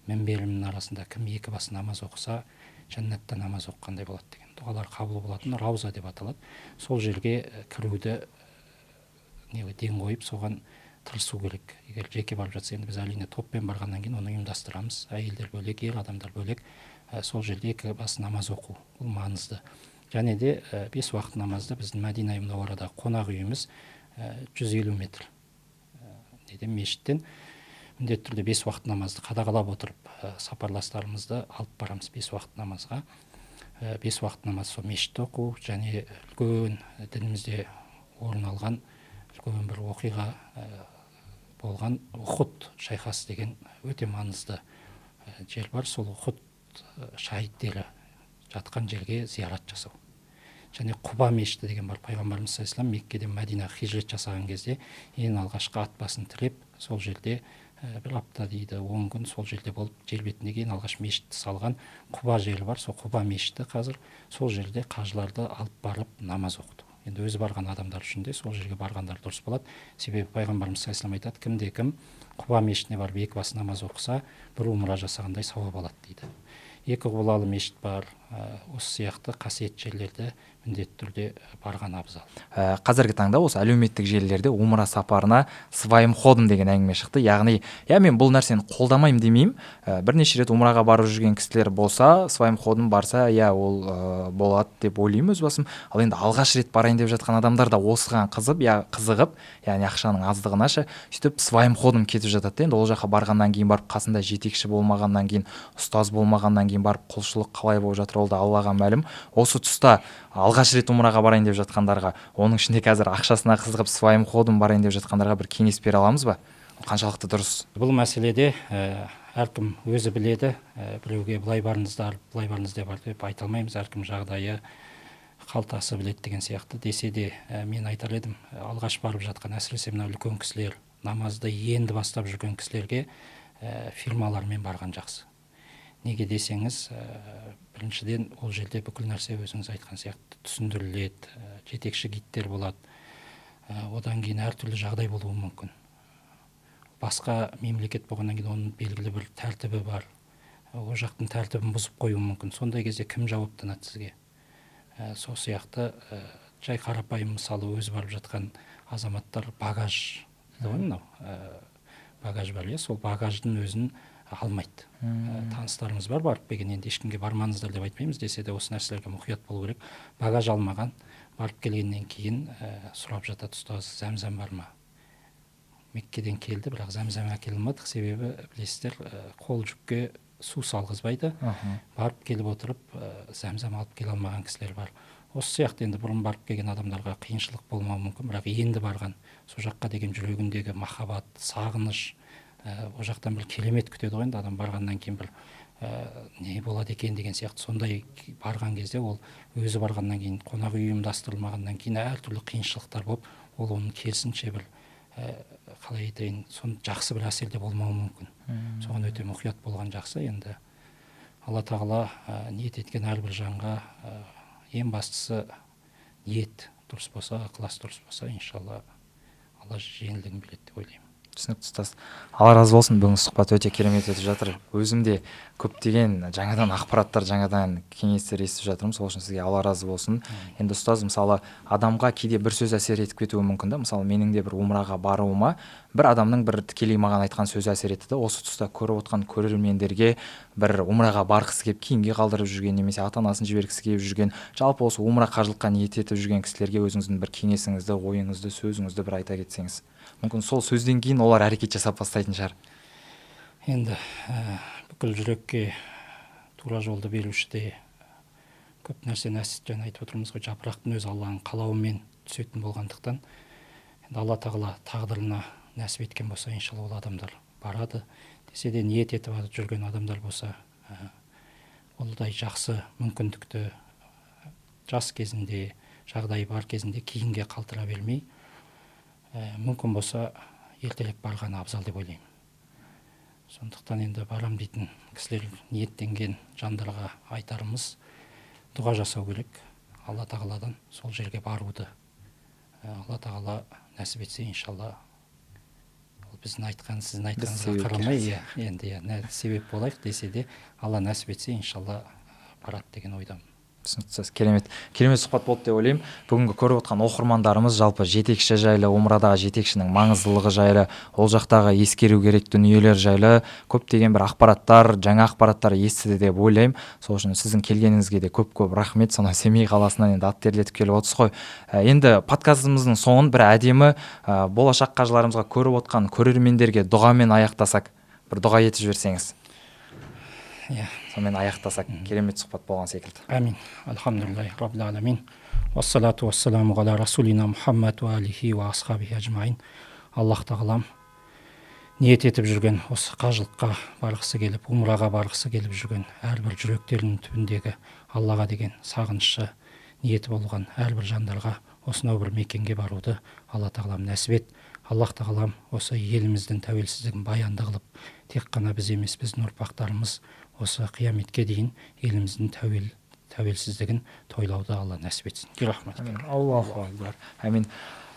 мінберімнің арасында кім екі бас намаз оқыса, жәннатта намаз оқығандай болады деген дұғалар қабыл болатын рауза деп аталады. Сол жерге кіруді ден қойып, соған тырысу керек. Егер жеке барып жатса, енді біз әрине топпен барғаннан кейін оны ұйымдастырамыз. Әйелдер бөлек, ер адамдар бөлек. Сол жерде екі бас намаз оқу бұл маңызды. Және де 5 уақыт намазды біздің Мәдина Мұнауарадағы қонақ үйіміз 150 метр неден, мешіттен міндетті түрде 5 уақыт намазды қадағалап отырып, сапарластарымызды алып барамыз 5 уақыт намазға. 5 уақыт намаз сол мешітте оқу және үлкен дінімізде орын алған үлкен бір оқиға болған Ухуд шайқасы деген өте маңызды жер бар. Сол Ухуд шахидтері жатқан жерге зиярат жасау. Және Құба мешіті деген бар. Пайғамбарымыз саллаллаху алейхи вассалам Меккеден Мәдинаға хижрет жасаған кезде ең алғашқы ат басын тіреп, сол жерде бір апта дейді, 10 күн сол жерде болып, жер бетіндегі ең алғаш мешітті салған Құба жері бар. Сол Құба мешіті қазір сол жерде қажыларды алып барып намаз оқыту. Енді өзі барған адамдар үшін де сол жерге барғандар дұрыс болады. Себебі пайғамбарымыз саллаллаху алейхи вассалам айтады, кімде кім Құба мешітіне барып екі бас намаз оқыса, бір умра жасағандай сауап алады дейді. Екі құбылалы мешіт бар. Осы сияқты қасиетті жерлерді міндетті түрде барған абзал. Қазіргі таңда осы әлеуметтік желілерде умра сапарына своим ходом деген әңгіме шықты. Яғни, я мен бұл нәрсені қолдамаймын демеймін. Бірнеше рет умраға барып жүрген кісілер болса, своим ходом барса, иә, ол болады деп ойлаймын өз басым. Ал енді алғаш рет барайын деп жатқан адамдар да осыған қызып, я қызығып, яғни ақшаның аздығына ше, сөйтіп своим ходом кетіп жатады. Енді ол жаққа барғаннан кейін барып қасында жетекші болмағаннан кейін, ұстаз болмағаннан кейін барып құлшылық қалай болып жатыр, ол да Аллаға мәлім. Осы тұста алғаш рет умраға барайын деп жатқандарға, оның ішінде қазір ақшасына қызығып своим ходом барайын деп жатқандарға бір кеңес бере аламыз ба? Ол қаншалықты дұрыс? Бұл мәселеде әркім өзі біледі. Біреуге былай барыңыздар, былай барыңыз деп айта алмаймыз. Әркім жағдайы, қалтасы біледі деген сияқты. Десе де, мен айтар едім, алғаш барып жатқан, әсіресе мына үлкен кісілер, намазды енді бастап жүрген кісілерге фирмалармен барған жақсы. Неге десеңіз, біріншіден, ол жерде бүкіл нәрсе өзіңіз айтқан сияқты түсіндіріледі, жетекші гидтер болады. Одан кейін әртүрлі жағдай болуы мүмкін. Басқа мемлекет болғаннан кейін оның белгілі бір тәртібі бар. Ол жақтың тәртібін бұзып қоюы мүмкін. Сондай кезде кім жауаптанады сізге? Сол сияқты, жай қарапайым мысалы өзі барып жатқан азаматтар багаж дейді ғой, мынау багаж бар, иә, сол багаждың өзін алмайды. Таныстарымыз бар барып келген, енді ешкімге бармаңыздар деп айтпаймыз, десе де осы нәрселерге мұқият болу керек. Багаж алмаған, барып келгеннен кейін сұрап жатады: ұстаз, зәмзәм бар ма? Меккеден келді, бірақ зәмзәм әкеле алмадық, себебі білесіздер, қол жүкке су салғызбайды. Барып келіп отырып, зәмзәм алып келе алмаған кісілер бар. Осы сияқты енді бұрын барып келген адамдарға қиыншылық болмауы мүмкін, бірақ енді барған, сол жаққа деген жүрегіндегі махаббат, сағыныш, ол жақтан бір керемет күтеді ғой енді адам барғаннан кейін бір не болады екен деген сияқты. Сондай барған кезде, ол өзі барғаннан кейін, қонақ үй ұйымдастырылмағаннан кейін әртүрлі қиыншылықтар болып, ол оның керісінше бір, қалай айтайын, сон жақсы бір әсерде болмауы мүмкін. Соған өте мұқият болған жақсы. Енді Алла тағала ниет еткен әрбір жанға, ең бастысы ниет дұрыс болса, ықылас дұрыс болса, иншалла Алла жеңілдігін береді деп ойлаймын. Түсінікті, ұстаз, Алла разы болсын. Бүгінгі сұхбат өте керемет өтіп жатыр. Өзім де көптеген жаңадан ақпараттар, жаңадан кеңестер естіп жатырмын. Сол үшін сізге Алла разы болсын. Енді ұстаз, мысалы, адамға кейде бір сөз әсер етіп кетуі мүмкін да. Мысалы, менің де бір умраға баруыма бір адамның бір тікелей маған айтқан сөзі әсер етті да. Осы тұста көріп отқан көрермендерге, бір умраға барғысы келіп кейінге қалдырып жүрген немесе ата анасын жібергісі келіп жүрген, жалпы осы умра қажылыққа ниет етіп жүрген кісілерге өзіңіздің бір кеңесіңізді, ойыңызды, сөзіңізді бір айта кетсеңіз, мүмкін сол сөзден кейін олар әрекет жасап бастайтын шығар. Енді бүкіл жүрекке тура жолды беруші де, көп нәрсе нәсіп, жаңа айтып отырмыз ғой, жапырақтың өзі Алланың қалауымен түсетін болғандықтан, енді Алла тағала тағдырына нәсіп еткен болса, иншалла ол адамдар барады. Десе де ниет етіп жүрген адамдар болса, ондай жақсы мүмкіндікті жас кезінде, жағдайы бар кезінде кейінге қалдыра бермей, мүмкін болса ертерек барғаны абзал деп ойлаймын. Сондықтан енді барам дейтін кісілер, ниеттенген жандарға айтарымыз: дұға жасау керек Алла тағаладан сол жерге баруды. Алла тағала нәсіп етсе, иншалла, ол біздің айтқан, сіздің айтқаныңызға қарамай, иә, енді иә, себеп болайық, десе де Алла нәсіп етсе, иншалла барады деген ойдамын. Түсінікті, керемет, керемет сұхбат болды деп ойлаймын. Бүгінгі көріп отқан оқырмандарымыз жалпы жетекші жайлы, умрадағы жетекшінің маңыздылығы жайлы, ол жақтағы ескеру керек дүниелер жайлы көптеген бір ақпараттар, жаңа ақпараттар естіді деп ойлаймын. Сол үшін сіздің келгеніңізге де көп көп рахмет. Сонау Семей қаласынан енді ат терлетіп келіп отырсыз ғой. Енді подкастымыздың соңын бір әдемі, болашақ қажыларымызға, көріп отқан көрермендерге дұғамен аяқтасақ, бір дұға етіп жіберсеңіз. Иә. Сонымен аяқтасақ, керемет сұхбат болған секілді. Әмин. Альхамдулиллахи раббил аламин. Уассалату уассаламу аля расулина Мухаммад уа алихи уа асхабихи ажмаин. Аллах тағалам, ниет етіп жүрген, осы қажылыққа барғысы келіп, умраға барғысы келіп жүрген әрбір жүректерінің түбіндегі Аллаға деген сағынышы, ниеті болған әрбір жандарға осынау бір мекенге баруды Алла тағалам нәсіп ет. Аллах тағалам осы еліміздің тәуелсіздігін баянды қылып, тек қана біз емес, біздің ұрпақтарымыз осы қияметке дейін еліміздің тәуелсіздігін тойлауды Алла нәсіп етсін. Рахмет. Әмин. Аллаху акбар. Әмин.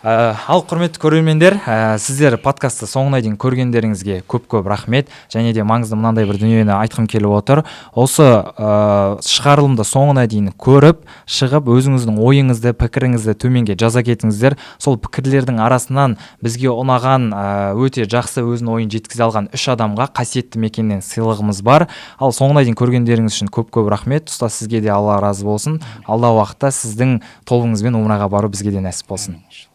Ал құрметті көрермендер, сіздер подкастты соңына дейін көргендеріңізге көп көп рахмет. Және де маңызды мынандай бір дүниені айтқым келіп отыр. Осы шығарылымды соңына дейін көріп шығып, өзіңіздің ойыңызды, пікіріңізді төменге жаза кетіңіздер. Сол пікірлердің арасынан бізге ұнаған, өте жақсы өзінің ойын жеткізе алған үш адамға қасиетті мекеннен сыйлығымыз бар. Ал соңына дейін көргендеріңіз үшін көп көп рахмет. Ұстаз, сізге де Алла разы болсын. Алдағы уақытта сіздің тобыңызбен умраға бару бізге де нәсіп болсын. Әмин.